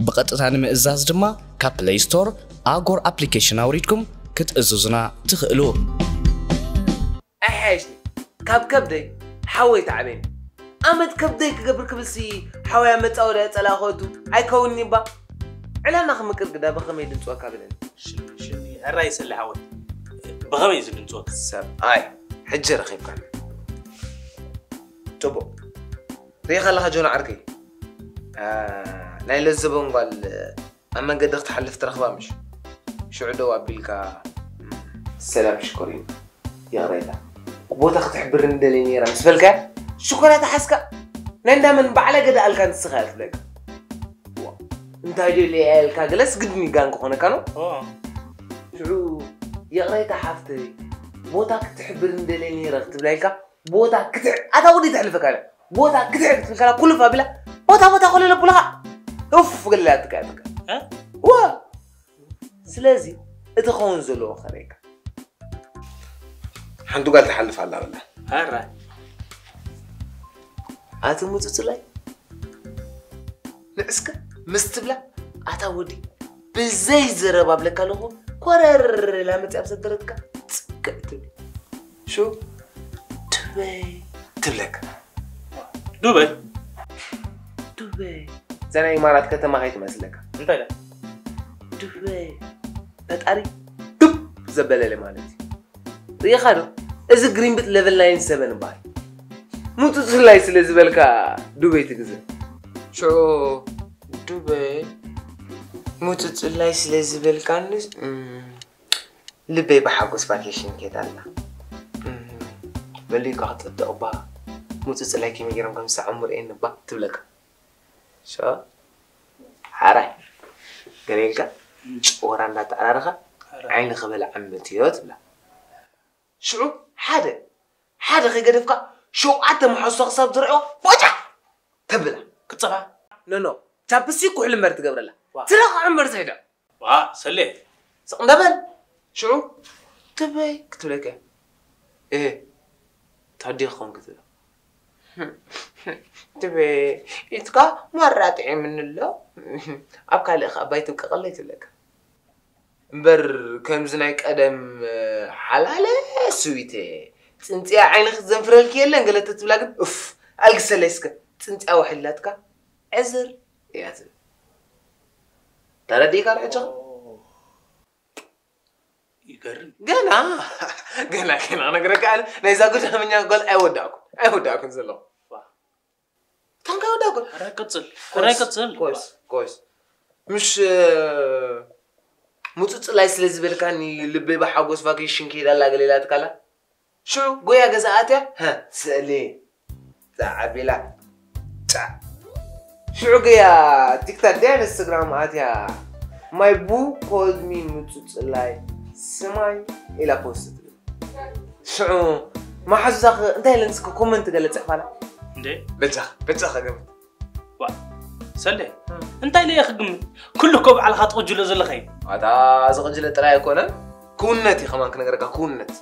ብቐጥታ ንምእዛዝ ድማ ካብ ፕለይ ስቶር ኣጎር ኣፕሊኬሽን ኣውሪድኩም ክትእዝዙና ትኽእሉ። ኣይሓይሽኒ ካብ ከብደይ ሓወይ ተዓብየኒ ኣመት ከብደይ ክገብር ክብልሲ ሓወይ ኣመፃ ወደ ፀላኸቱ ኣይከውንኒ እባ ዕላና ክምቅር ግዳ ብኸመይ ድንፅወካ ብለኒ ሽኒ ሕራይ ሰሊ ሓወይ ብኸመይ እዩ ዝድንፅወካ ሰብኣይ ሕጂ ረኺብካኒ ፅቡቕ ሪኢኻ ኣለኻ ጆን ዓርከይ ናይ ለዘቦን ጓል ኣብ መንገዲ ክትሓልፍ ትረኽባ ምሽ ሽዑ ደው ኣቢልካ ሰላም ሽኮሪና ይቕሬታ ቦታ ክትሕብርኒ ደልየ ነይረ ምስ በልካያ ሽኮርያ ተሓዝካ ናይ እንዳመን ባዕላ ገዳ ኣልካ ንስኻ እያ ትብለካ እንታይ ደልየ እያ ኢልካ ገለስ ግድን ይጋን ክኾነካ ነው ሽዑ ይቕሬታ ሓፍተይ ቦታ ክትሕብርኒ ደልየ ነይረ ክትብላ ኢልካ ቦታ ክትዕ ኣታ ወዲ ተሕልፈካ ኢለ ቦታ ክትዕ ክትብል ከላ ኩልፍ ኣቢላ ቦታ ቦታ ኮለለ ቡልኻ ኡፍ ገለላ ትካ ትካ ዋ ስለዚ እቲ ኸውን ዘለዎ ከረይካ ሓንቲ ጓል ትሓልፍ ኣላ በላ ኣራ ኣቲ ሙፅፅላይ ንዕስከ ምስ ትብላ ኣታ ወዲ ብዘይ ዘረባ ብለካ ኣለኹ ኮረር ኢላ መፅያ ኣብ ሰደረትካ ፅግዕ ትብል ሹ ዱበይ ትብለካ ዱበይ ዱበይ እዛ ናይ ኢማራት ከተማ ከይትመስለካ እንታይ ዳ ዱበይ ፈጣሪ ዱብ ዘበለለ ማለት እዩ ርኢኻ ዶ እዚ ግሪንብጥ ለቨል ናይን ሰበን ይበሃል ሙፅፅላይ ስለ ዝበልካ ዱበይ ትግዝእ ሽዑ ዱበይ ሙፅፅላይ ስለ ዝበልካንስ ልበይ ብሓጎስ ቫኬሽን ከይዳ ኣላ በሊካ ክትፅድቕ እባ ሙፅፅላይ ከመይ ገይሮም ከም ዝሰዓሙ ርእየኒ እባ ትብለካ ሓራይ ገለ ኢልካ ጭወራ እንዳተዓራረኻ ዓይኒ ክበልዓ ምትዮ ትብላ ሽዑ ሓደ ሓደ ከይገደፍካ ሸውዓተ መሓዝቶ ክሳብ ዝረእዮ ቦጫ ተብላ ክፀባ ኖኖ ቻፕስቲክ ኩሕሊ እምበር ትገብረላ ትረኽዕ እምበር ዝሕድዕ ዋ ሰሌ ስቕ እንዳበል ሽዑ ትበይ ክትብለካ እየ እህ ታዲያ ክኸውን ክትብላ ትቤ ኢትካ ማራ ጥዒምኒ ኣሎ። ኣብ ካልእ ከኣ ባይ ትብቀቐለይ ትብለካ። እምበር ከምዚ ናይ ቀደም ሓላለ ስዊተ ጽንጽያ ዓይንኺ ዘንፍረልኪ የለን ገለ ተትብላ ግን ኡፍ ኣልግሰለይ እስከ ጽንጽያ ውሕላትካ ዕዝር እያ ትብል። ተረዲእካ ዶ ሕጂ? ይገርም። ገና ገና ገና ክነግረካ ኣነ ናይዛ ጉዳመኛ ጓል ኣይወዳእኩን ኣይወዳእኩን ዘለኹ። ታንካ ወዳእኩን። ሕራይ ቀጽል። ሕራይ ቀጽል። ኮይስ ኮይስ ምሽ ምጹጽላይ ስለ ዝበልካኒ ልበይ ብሓጎስ ቫኬሽን ከይዳላ ገሌላ ትካላ ሽዑ ጎያ ገዛ ኣትያ ሀ ስእሊ ዛዓቢላ ጫ ሽዑ ገያ ቲክታክ ድያ ኢንስታግራም ኣትያ my boo called me ምጹጽላይ ስማይ ኢላ ፖስት ትብል ሽዑ መሓዙዛኽ እንታይ ኢለን እስከ ኮመንት ገለ ጽሕፋላ እንዴ በጃ በጃ ከገምት ዋ ሰለ እንታይ ለየ ክግምት ኩሉ እኮ ባዕልኻ ትቕጅሎ ዘለኻ እዩ ኣታ ዝቕጅለ ጥራይ ኣይኮነን ክውነት እዩ ከማን ክነገረካ ክውነት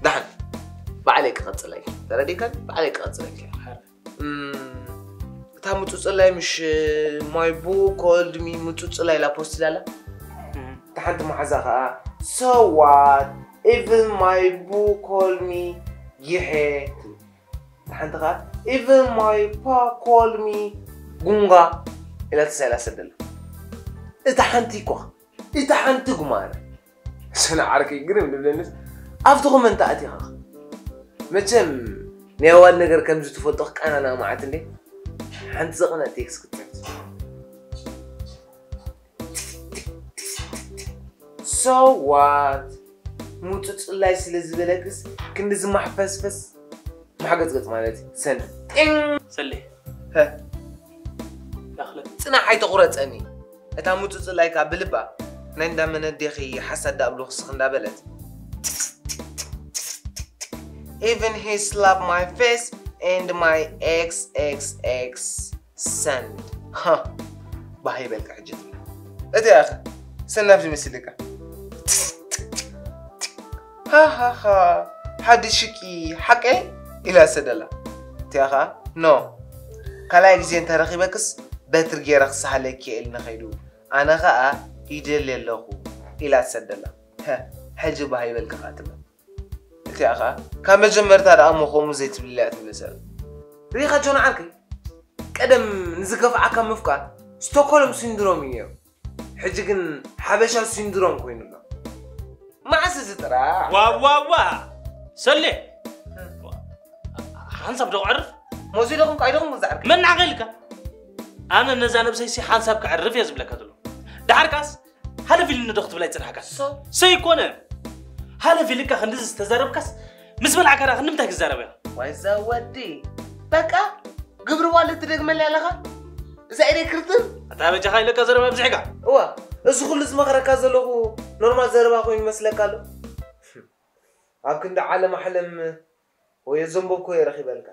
ዳሕን ባዕለይ ክቐፅለይ ተረዲእካን ባዕለይ ክቐፅለይ እታ ምፁፅላይ ምሽ my boo called me ምፁፅላይ ኢላ ፖስት ኢላላ እታ ሓንቲ መሓዛ ከዓ so what even my boo called me ይሐ ትብል እታ ሓንቲ ከዓ even my pa called me ጉንጋ ኢላ ተሳኢላ ሰደላ እታ ሓንቲ ይኮ እታ ሓንቲ ጉማረ ስነ ዓርከይ ግርም ልብለንስ ኣብቲ ኮመንት ኣቲኻ መቸም ናይ ኣዋል ነገር ከምዚ ትፈልጦ ክቃናና መዓት እንዴ ሓንቲ ዘቕነ ቴክስ ክትፅሕፍ so what ሙፁ ፅላይ ስለ ዝበለክስ ክንዲ ዝማሕፈስፈስ ማሕገፅገፅ ማለት እዩ ሰንድ ጢን ሰሌ ሀ ያኽለ ፅናሕ ኣይተቑረፀኒ እታ ሙፁ ፅላይካ ብልባ ናይ እንዳመነዴኺ ሓሳድ ዳብሉ ክስኽ እንዳበለት Even he slapped my face and my X X X send. Huh. ባህ ይበልካ ሕጂ እቲ ኣኸ ሰናፍ ዝመስልካ ሃሃሃ ሓድሽ ሽቂ ሓቀ ኢላ ሰደላ እቲኣ ኸዓ ኖ ካልኣይ ግዜ እንተረኺበክስ በትሪ ገይረ ክሳሃለኪ እየ ኢልኒ ኸይዱ ኣነ ኸዓ ይደሊ ኣለኹ ኢላ ትሰደላ ሕጂ ባህ ይበልካ ኸዓ ትብል እቲኣ ኸዓ ካብ መጀመርታ ደኣ እሞ ከምኡ ዘይትብልለያ ትብለ ሰብ ርኢኻ ጆን ዓርከይ ቀደም ንዝከፍዓካ ምፍቃር ስቶኮልም ሲንድሮም እዩ ነይሩ ሕጂ ግን ሓበሻ ሲንድሮም ኮይኑ ኣሎ መዓስ እዚ ጥራሕ ዋዋዋ ሰሌ ሓንሳብ ዶ ክዕርፍ መዚ ኢለኹም ቃይደኹም ዝዓርክ መናኸ ኢልካ ኣነ ነዛ ነብሰይሲ ሓንሳብ ክዕርፍ እየ ዝብለካ ዘሎ ደሓርካስ ሃለፍ ኢልኒ ዶ ክትብል ኣይፅናሕካ ሰይኮነ ሃለፍ ኢልካ ክንድዚ ዝተዛረብካስ ምስ በላዕካ ዳ ክንዲ ምንታይ ክዛረብ እያ ዋይዛ ወዲ በቃ ግብሪ ዋለ ትደግመላ ኣለኻ እዛ ኢደይ ክርትር ኣታ በጃኻ ኢለካ ዘረባ ኣብዚሕካ እዋ እዚ ኩሉ ዝመኽረካ ዘለኹ ኖርማል ዘረባ ኮይኑ ይመስለካ ኣሎ ኣብ ክንዲ ዓለም ኣሕለም ወይ ዘንበብኮ የረኺበልካ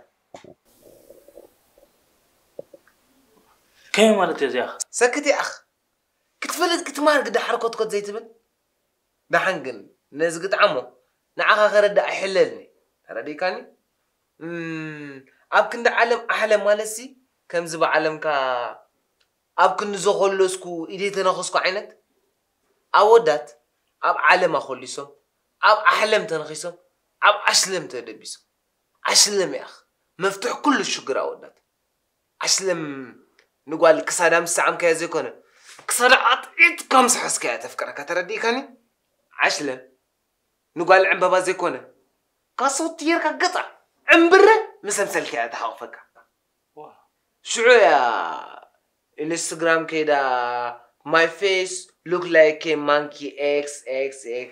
ከመይ ማለት እየ እዚኣ ሰክት ይኣኽ ክትፈልጥ ክትማር ግዳ ሓርኮትኮት ዘይትብል ደሓን ግን ነዚ ግጥዓሞ ንዓኻ ከረድእ ኣይሕለልኒ ተረዲእካኒ ኣብ ክንዲ ዓለም ኣሕለ ማለትሲ ከምዚ ብዓለምካ ኣብ ክንዲ ዘኾለስኩ ኢደይ ተነኸስኩ ዓይነት ኣወዳት ኣብ ዓለም ኣኾሊሶም ኣብ ኣሕለም ተነኺሶም ኣብ ኣሽለም ተደቢሶም ኣሽለም ያኽ መፍትሕ ኩሉ ሽግር ኣወዳት ኣሽለም ንጓል ክሳዳ ምስ ሰዓምካያ ዘይኮነ ክሳዳ ኣጥዒጥካ ምስ ሓዝካያ ተፍቅረካ ተረዲእካኒ ዓሽለም ንጓል ዕምበባ ዘይኮነ ካሶት ጌርካ ገጻ ዕምብረ ምስ ኣምሰልካያ ትሓቑፈካ ሽዑ እያ ኢንስትግራም ከይዳ my face look like a monkey xxx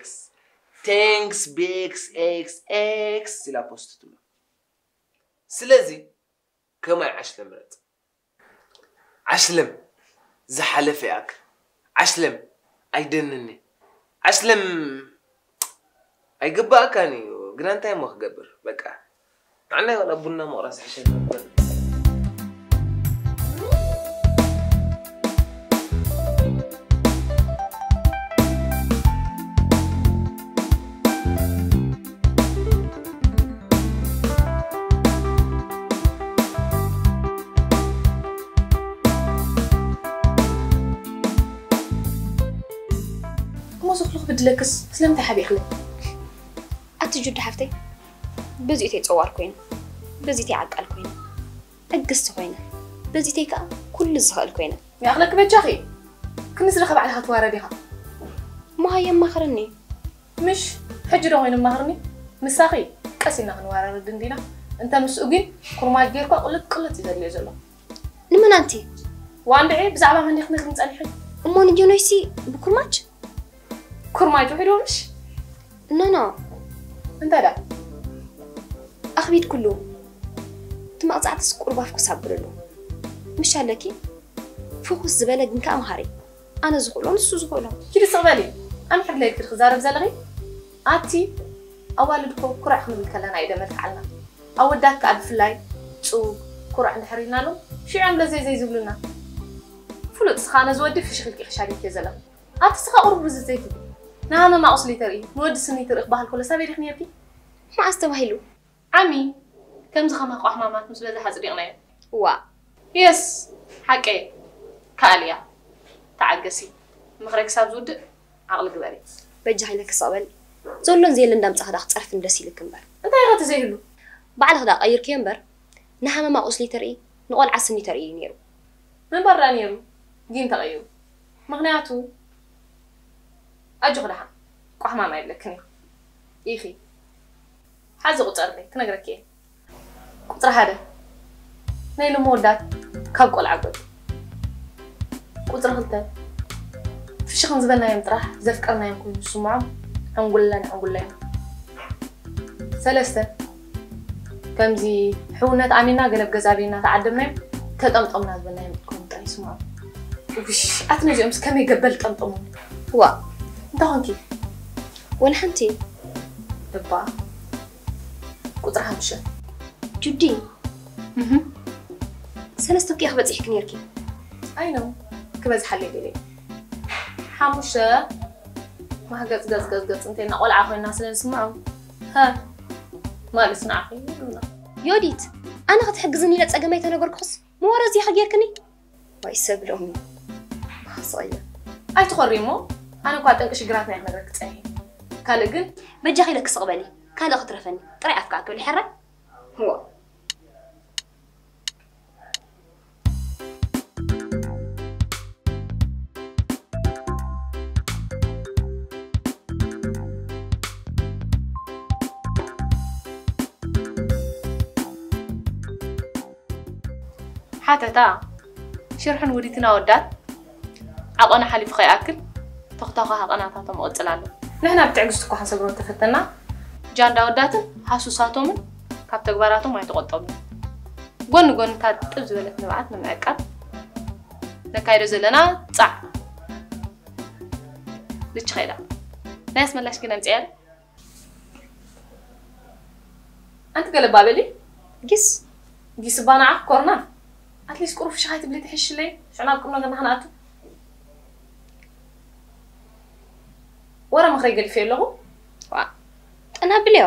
thanks bxxx ኢላ ፖስት ትብሎ ስለዚ ከማይ ዓሽለ ምረጽ ዓሽለም ዝሓለፈ ይኣክል ዓሽለም ኣይደንን ዓሽለም ኣይግባእካን እዩ ግና እንታይ እሞ ክገብር በቃ ንዓናይ ዋላ ቡና ምቕራስ ይሕሸና እምበር ብድለክስ ስለምንታይ ሓቢእክለይ? ኣቲ ጁዲ ሓፍተይ፣ በዚኦተይ ጸዋር ኮይነ፣ በዚተይ ዓቃል ኮይነ፣ ዕግስቲ ኮይነ፣ በዚተይ ከኣ ኩሉ ዝኽእል ኮይነ። ይኣኽለኪ በጃኺ። ክንስ ዲኻ ባዕልኻ ትዋረድ ኢኻ። እሞ ሃየ ኣማኽረኒ። ምሽ፣ ሕጂ ዶ ኮይኑ ማኽርኒ? ምሳኺ ቀስ ኢልና ክንወራረድ እንዲና። እንተ ምስኡ ግን ኩርማጅ ጌርኳ ቁልጥ ቁልጥ እዩ ዘድልዮ ዘሎ። ንመን ኣንቲ? ዋንድዒ ብዛዕባ መን ዲኽኒ ክንጸንሕን? እሞ ንጆኖይሲ ብኩርማጅ? ኩርማጅ ውሒዱ ምሽ? ኖ፣ ኖ። እንታይ ደኣ? ኣኽቢድ ኩሉ። እቲ መቕጻዕትስ ቁሩብ ኣፍኩስ ኣብለሉ። ምሽ ኣለኪ? ፍኹስ ዝበለ ግን ከኣ መሃሪ። ኣነ ዝኽእሎ ንሱ ዝኽእሎ። ኪዲ ስቕ በሊ። ኣነ ሕድለይልኪ ዲኺ ክዛረብ ዘለኺ? ኣቲ ኣዋልድ እኮ ኩርዕ ክንብል ከለና እዩ ደመልክዓልና። ኣወዳት ከኣ ብፍላይ ጽቡቕ ኩርዕ እንድሕር ኢልናሎም ሽዑ እዮም ለዘይ ዘይ ዝብሉና። ፍሉጥ ስኻ ነዚ ወዲ ፍሽኽ ኢልኪ ክሻዲኪ ዘለኺ። ኣቲ ስኻ ቁሩብ ርዝት ዘይትብሊ። ንሃመማ ቁስሊ ተርኢ፣ ንወዲ ስኒ ትርኢ ክበሃል ከሎ ሳበይ ዲኺ ነርኪ? መዓስ ተባሂሉ? ዓሚ ከምዚ ከማኻ ሕማማት ምስ በዝሓ ኣጽዲቕናዮ። ዋ። የስ፣ ሓቀይ። ከኣልያ። ተዓገሲ። ምኽረይ ክሳብ ዝውድእ ዓቕሊ ግበሪ። በጃኺ ኢለኪ ስቕ በሊ። ዘሎን ዘየለን እንዳምጻኺ ደኣ ክጸርፍን ደስ ኢልኪ እምበር። እንታይ ኢኻ እቲ ዘይህሉ? ባዕልኺ ደኣ ቀይርክዮ እምበር፣ ንሃመማ ቁስሊ ተርኢ፣ ንቆልዓ ስኒ ተርኢ እዩ ነይሩ። ምንባር ደኣ ነይሩ፣ ግን ተቐይሩ። ምኽንያቱ፣ ኣጆኺ ደሓን፣ ቋሕማም ኣይብለክን ኢኺ። ኢኺ። ሓዚ ቁጸርለይ፣ ክነግረኪ እየ። ቁጽሪ ሓደ፣ ናይ ሎሚ ወዳት ካብ ቆልዓ ጎዱ። ቁጽሪ ክልተ፣ ፍሽኽን ዝበልናዮም ጥራሕ ዘፍቀርናዮም ኮይኑ ዝስምዖም ዕንጉለን ዕንጉለዮም። ሰለስተ፣ ከምዚ ሕውነት ኣሚና ገለ ኣብ ገዛ ቤና ተዓደምናዮም ተጠምጠምና ዝበልናዮም ኮይኑ ጥራሕ ይስምዖም። ውሽ፣ ኣቲ ነዚኦምስ ከመይ ገበል ጠምጠሙ? ዋ። እንታይ ኾንኪ? ወላ ሓንቲ። እባ። ቁጽሪ ሓሙሽተ። ጁዲ። እህ። ሰለስተ እኮ ኢኺ በጺሕኪ ነይርኪ። ኣይ ኖ። ክበዝሓለይ ገለ። ሓሙሽተ። ማህገጽ ገጽ ገጽ ገጽ እንተና ቆልዓ ኮይና ስለ ዝስምዖም። ሃ። ማለት ንዓኺ ይብሉና። ዮዲት፣ ኣነ ክትሕግዝኒ ኢለ ጸገመይ ተነገርኩኽስ፣ ምወረዚ ኢኺ ጌርክኒ። ዋይ ሰብ ሎሚ። ማህሰያ። ኣይትኾሪ እሞ፣ ኣነ እኳ ጠንቂ ሽግራትና እየ ክነግረኪ ጸኒሐ። ካልእ ግን በጃኺ ኢለኪ ስቕ በሊ። ካልእ ክትረፈኒ። ጥራይ ኣፍካ ኣትበሊ ሕራይ። ዋ። ሓተታ፣ ሽርሕን ውዲትን ኣወዳት ዓቐኑ ሓሊፉ ከይኣክል ተኽታኻ ሃቐናታቶም እቕጽል ኣሎ። ንሕና ብትዕግስቲ እኳ ክንሰግሮ እንተፈተና፣ ጃንዳ ኣወዳትን ሃሱሳቶምን ካብ ተግባራቶም ኣይተቖጠቡን። ጎኒ ጎኒ እታ ጥብ ዝበለት ንብዓት ንምዕቃብ ነካይዶ ዘለና ጻዕ ልች ኸይዳ ናይ ኣስመላሽ ግን ኣምጽያ። ኣንቲ ገለ ባበሊ ጊስ ጊስ ባናዓ ኮርና ኣትሊስት ቁሩብ ፍሽኻይ ትብሊ ትሕሽለይ ሽዕና ቁም ነገርና ከነኣቱ ወረ ምኽረይ ገዲፈ ኣለኹ። ዋ ጠና ብልዮ።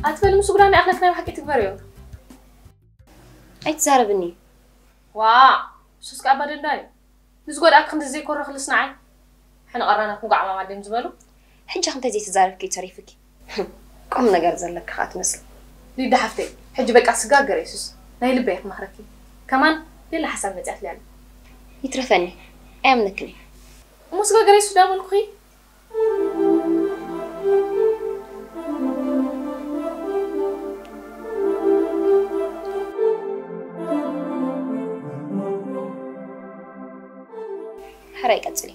ኣትበል ምስ ጉዳይ ኣኽለክ ናይ ብሓቂ ትግበርዮ። ኣይትዛረብኒ። ዋ ሱስ ከኣ ባደንዳይ ንዝጎድኣክ ክንዲ ዘይኮረኽልስ ንዓይ ሕነ ቀራናት ንጓዕማም ኣድዮም ዝበሉ። ሕጂ ክንተ ዘይተዛረብኪ ተሪፍኪ። ቁም ነገር ዘለኪ ከኣ ትመስል። ሊዳ ሓፍተይ ሕጂ በቃ ስጋገር የሱስ ናይ ልበይ ክመኽረኪ። ከማን ሌላ ሓሳብ መጽያት ሊያለ። ይትረፈኒ ኣያምነክኒ። እሞ ስጋገር የሱስ ዳመልኩኺ። ሕራይ ቀጽሊ።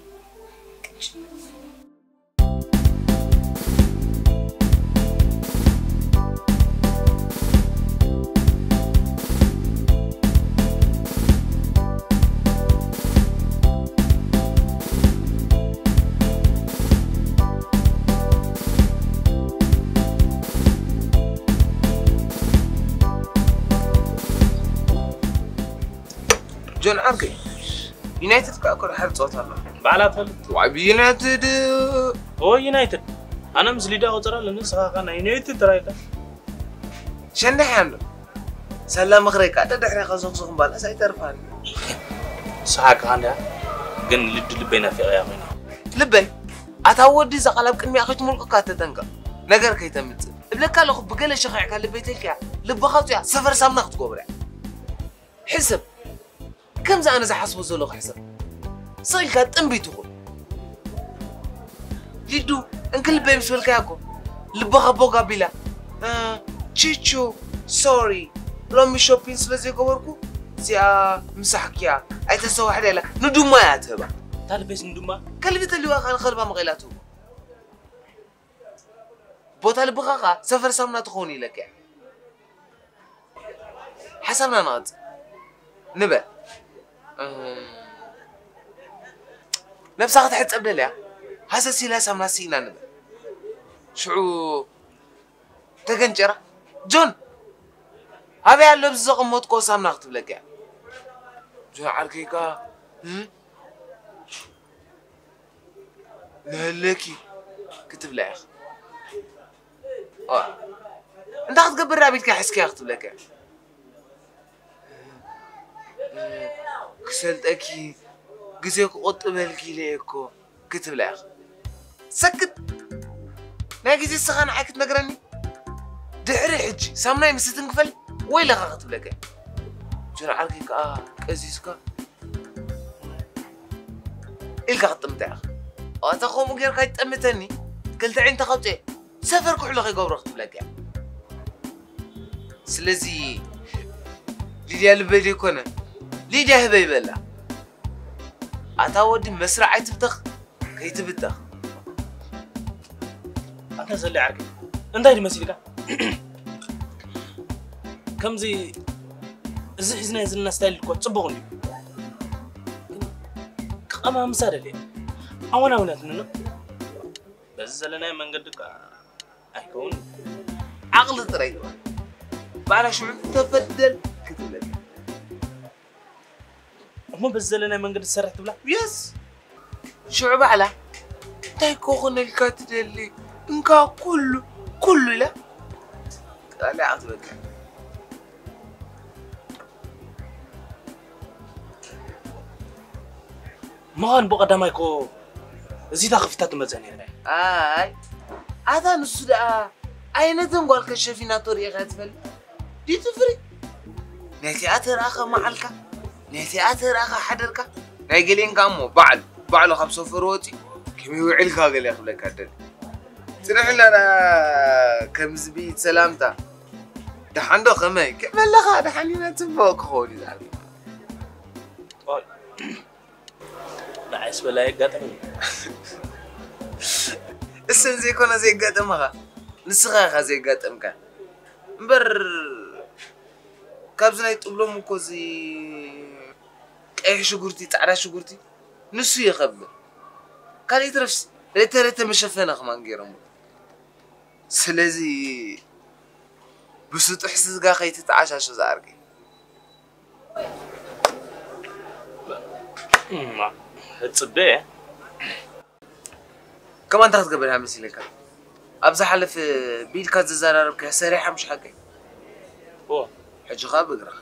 ጆን ዓርከይ፣ ዩናይትድ ከኣ እኮ ድሓር ጸወታ ኣሎ። ባዕላ ትፈልጥ። ዋይ ብዩናይትድ ኦ ዩናይትድ። ኣነ ምስ ሊዳ ቆጸራ ኣለኒ፣ ንስኻ ከ ናይ ዩናይትድ ጥራይ ኢኻ። ሸንዳሕ ኣሎ። ሰላ ምኽረይ ከዓ ደድሕሬኻ ዞኽዞኽ ምባልስ ኣይተርፋን። ንስኻ ከ እንድያ ግን ልዱ ልበይ ናፊቐያ ኮይና። ልበይ ኣታ ወዲ እዛ ቃል ኣብ ቅድሚኣ ከይትሙልቅካ ተጠንቀቕ። ነገር ከይተምጽእ እብለካ ኣለኹ። ብገለ ሸኺዕካ ልበይ ተልክያ ልብኻ ኣውፅያ ሰፈር ሳምና ክትገብርያ። ሕሰብ። ከምዚ ኣነ ዝሓስቦ ዘለኹ ሕሰብ። ስቕ ኢልካ ጥንቢት ይኹን። ሊዱ እንክልበይ ምስ በልካያ እኮ ልብኻ ቦግ ኣቢላ። እ፣ ቺቹ ሶሪ፣ ሎሚ ሾፒን ስለ ዘይገበርኩ እዚኣ ምሳሕክያ ኣይተሰዋሕዳ ኢላ ንዱማ እያ ትህባ። እታ ልበይስ ንዱማ? ከልቢ ተልዩዋ ከ ንኸልባ መቐኢላ ትህቦ። ቦታ ልብኻ ኸኣ ሰፈር ሳምና ትኸውን ኢለካ እያ። ሓሳብና ንቐጽል። ንበል። እም፣ ነብሳ ክትሕጸብ ደልያ ሃሰስ ኢላ ሳምና ስኢና ንበል። ሽዑ ተገንጨራ ጆን ኣበይ ኣሎ ኣብዚ ዘቐመጥኮ ሳምና ክትብለካ እያ። ጆን ዓርከይ ከኣ እም፣ ንህለኪ ክትብላ ኢኻ። ዋ፣ እንታይ ክትገብር ራቢትካ ሕዝክያ ክትብለካ እያ። ክሰልጠኪ ግዜ ክቆጥበልኪ ኢለ እየ እኮ ክትብላ ኢኻ። ሰክት ናይ ግዜ ስኻ ንዓይ ክትነግረኒ ድሕሪ ሕጂ ሳምናይ ምስ ትንክፈል ወይለኻ ክትብለካ እያ። ጆን ዓርከይ ከኣ ቀዚዝካ ኢልካ ክትጥምታ ኢኻ። ኣታ ከምኡ ጌርካ ይጠምተኒ ክልተ ዒንታ ከውፅኤ ሰፈር ኩሕሎ ከይገብሮ ክትብለካ እያ። ስለዚ ሊድያ ልበይ ዘይኮነ ሊድያ ህበይ በላ። ኣታ ወዲ መስርዕ ኣይትብተኽ ከይትብተኽ። ኣታ ዘለ ዓርከይ እንታይ ድመሲልካ? ከምዚ እዚ ሒዝናዮ ዘለና ስታይል እኮ ጽቡቕ እንድዩ። ክቐማምሳ ደልየ ኣወናውናትኒ ነው። በዚ ዘለናዮ መንገዲ እኳ ኣይከውን። ዓቕሊ ጥራይ ግበር። ባዕላ ሽዑ ተበደል ክትብለካ። እሞ በዚ ዘለናዮ መንገዲ ትሰርሕ ትብላ? የስ ሽዑ ባዕላ እንታይ ኮኾነልካ ትደሊ እንካ ኩሉ ኩሉ ኢላ ጣልያ ክትበልካ። ምዃን ብቐዳማይ እኮ እዚታ ክፍታ ትመፀ ነይረ። ኣይ ኣታ ንሱ ደኣ ኣይነተን ጓል ከሸፊናቶ ርኢኻ ትፈልጥ ዲቱ ፍሪ። ናይቲኣ ተረኣኻ መዓልካ ናይቲኣ ተረኣኻ ሓደርካ ናይ ገሌንካ እሞ ባዕሉ ባዕሉ ካብ ሰፈሩ ወፂ ከመይ ውዕልካ ገለ ክብለካ ደል ጽንሕና ከምዚ ብኢድ ሰላምታ ደሓን ዶ ከመይ ክመለኻ ደሓን ኢና ጽቡቕ ክኸውን እዩ ዝዓቢ ንዓይስ በላይ ኣጋጠመ እሰን ዘይኮነ ዘየጋጠመኻ ንስኻ ኢኻ ዘየጋጠምካ እምበር ካብዚ ናይ ጥብሎም እኮ እዚ ቀይሕ ሽጉርቲ ፃዕዳ ሽጉርቲ ንሱ ይኸብር ካልእ ይትረፍስ ሬተ ሬተ መሸፈነ ከማን ገይሮም ስለዚ ብስጡሕ ስጋ ከይትተዓሻሾ ዝኣርገ ህፅበ ከማን እንታይ ክትገብር እያ መሲለካ ኣብ ዝሓለፈ ብኢድካ ዘዘራረብካ ሰሪሓ ምሽ ሓቀይ ሕጂ ኸዓ ብእግርኻ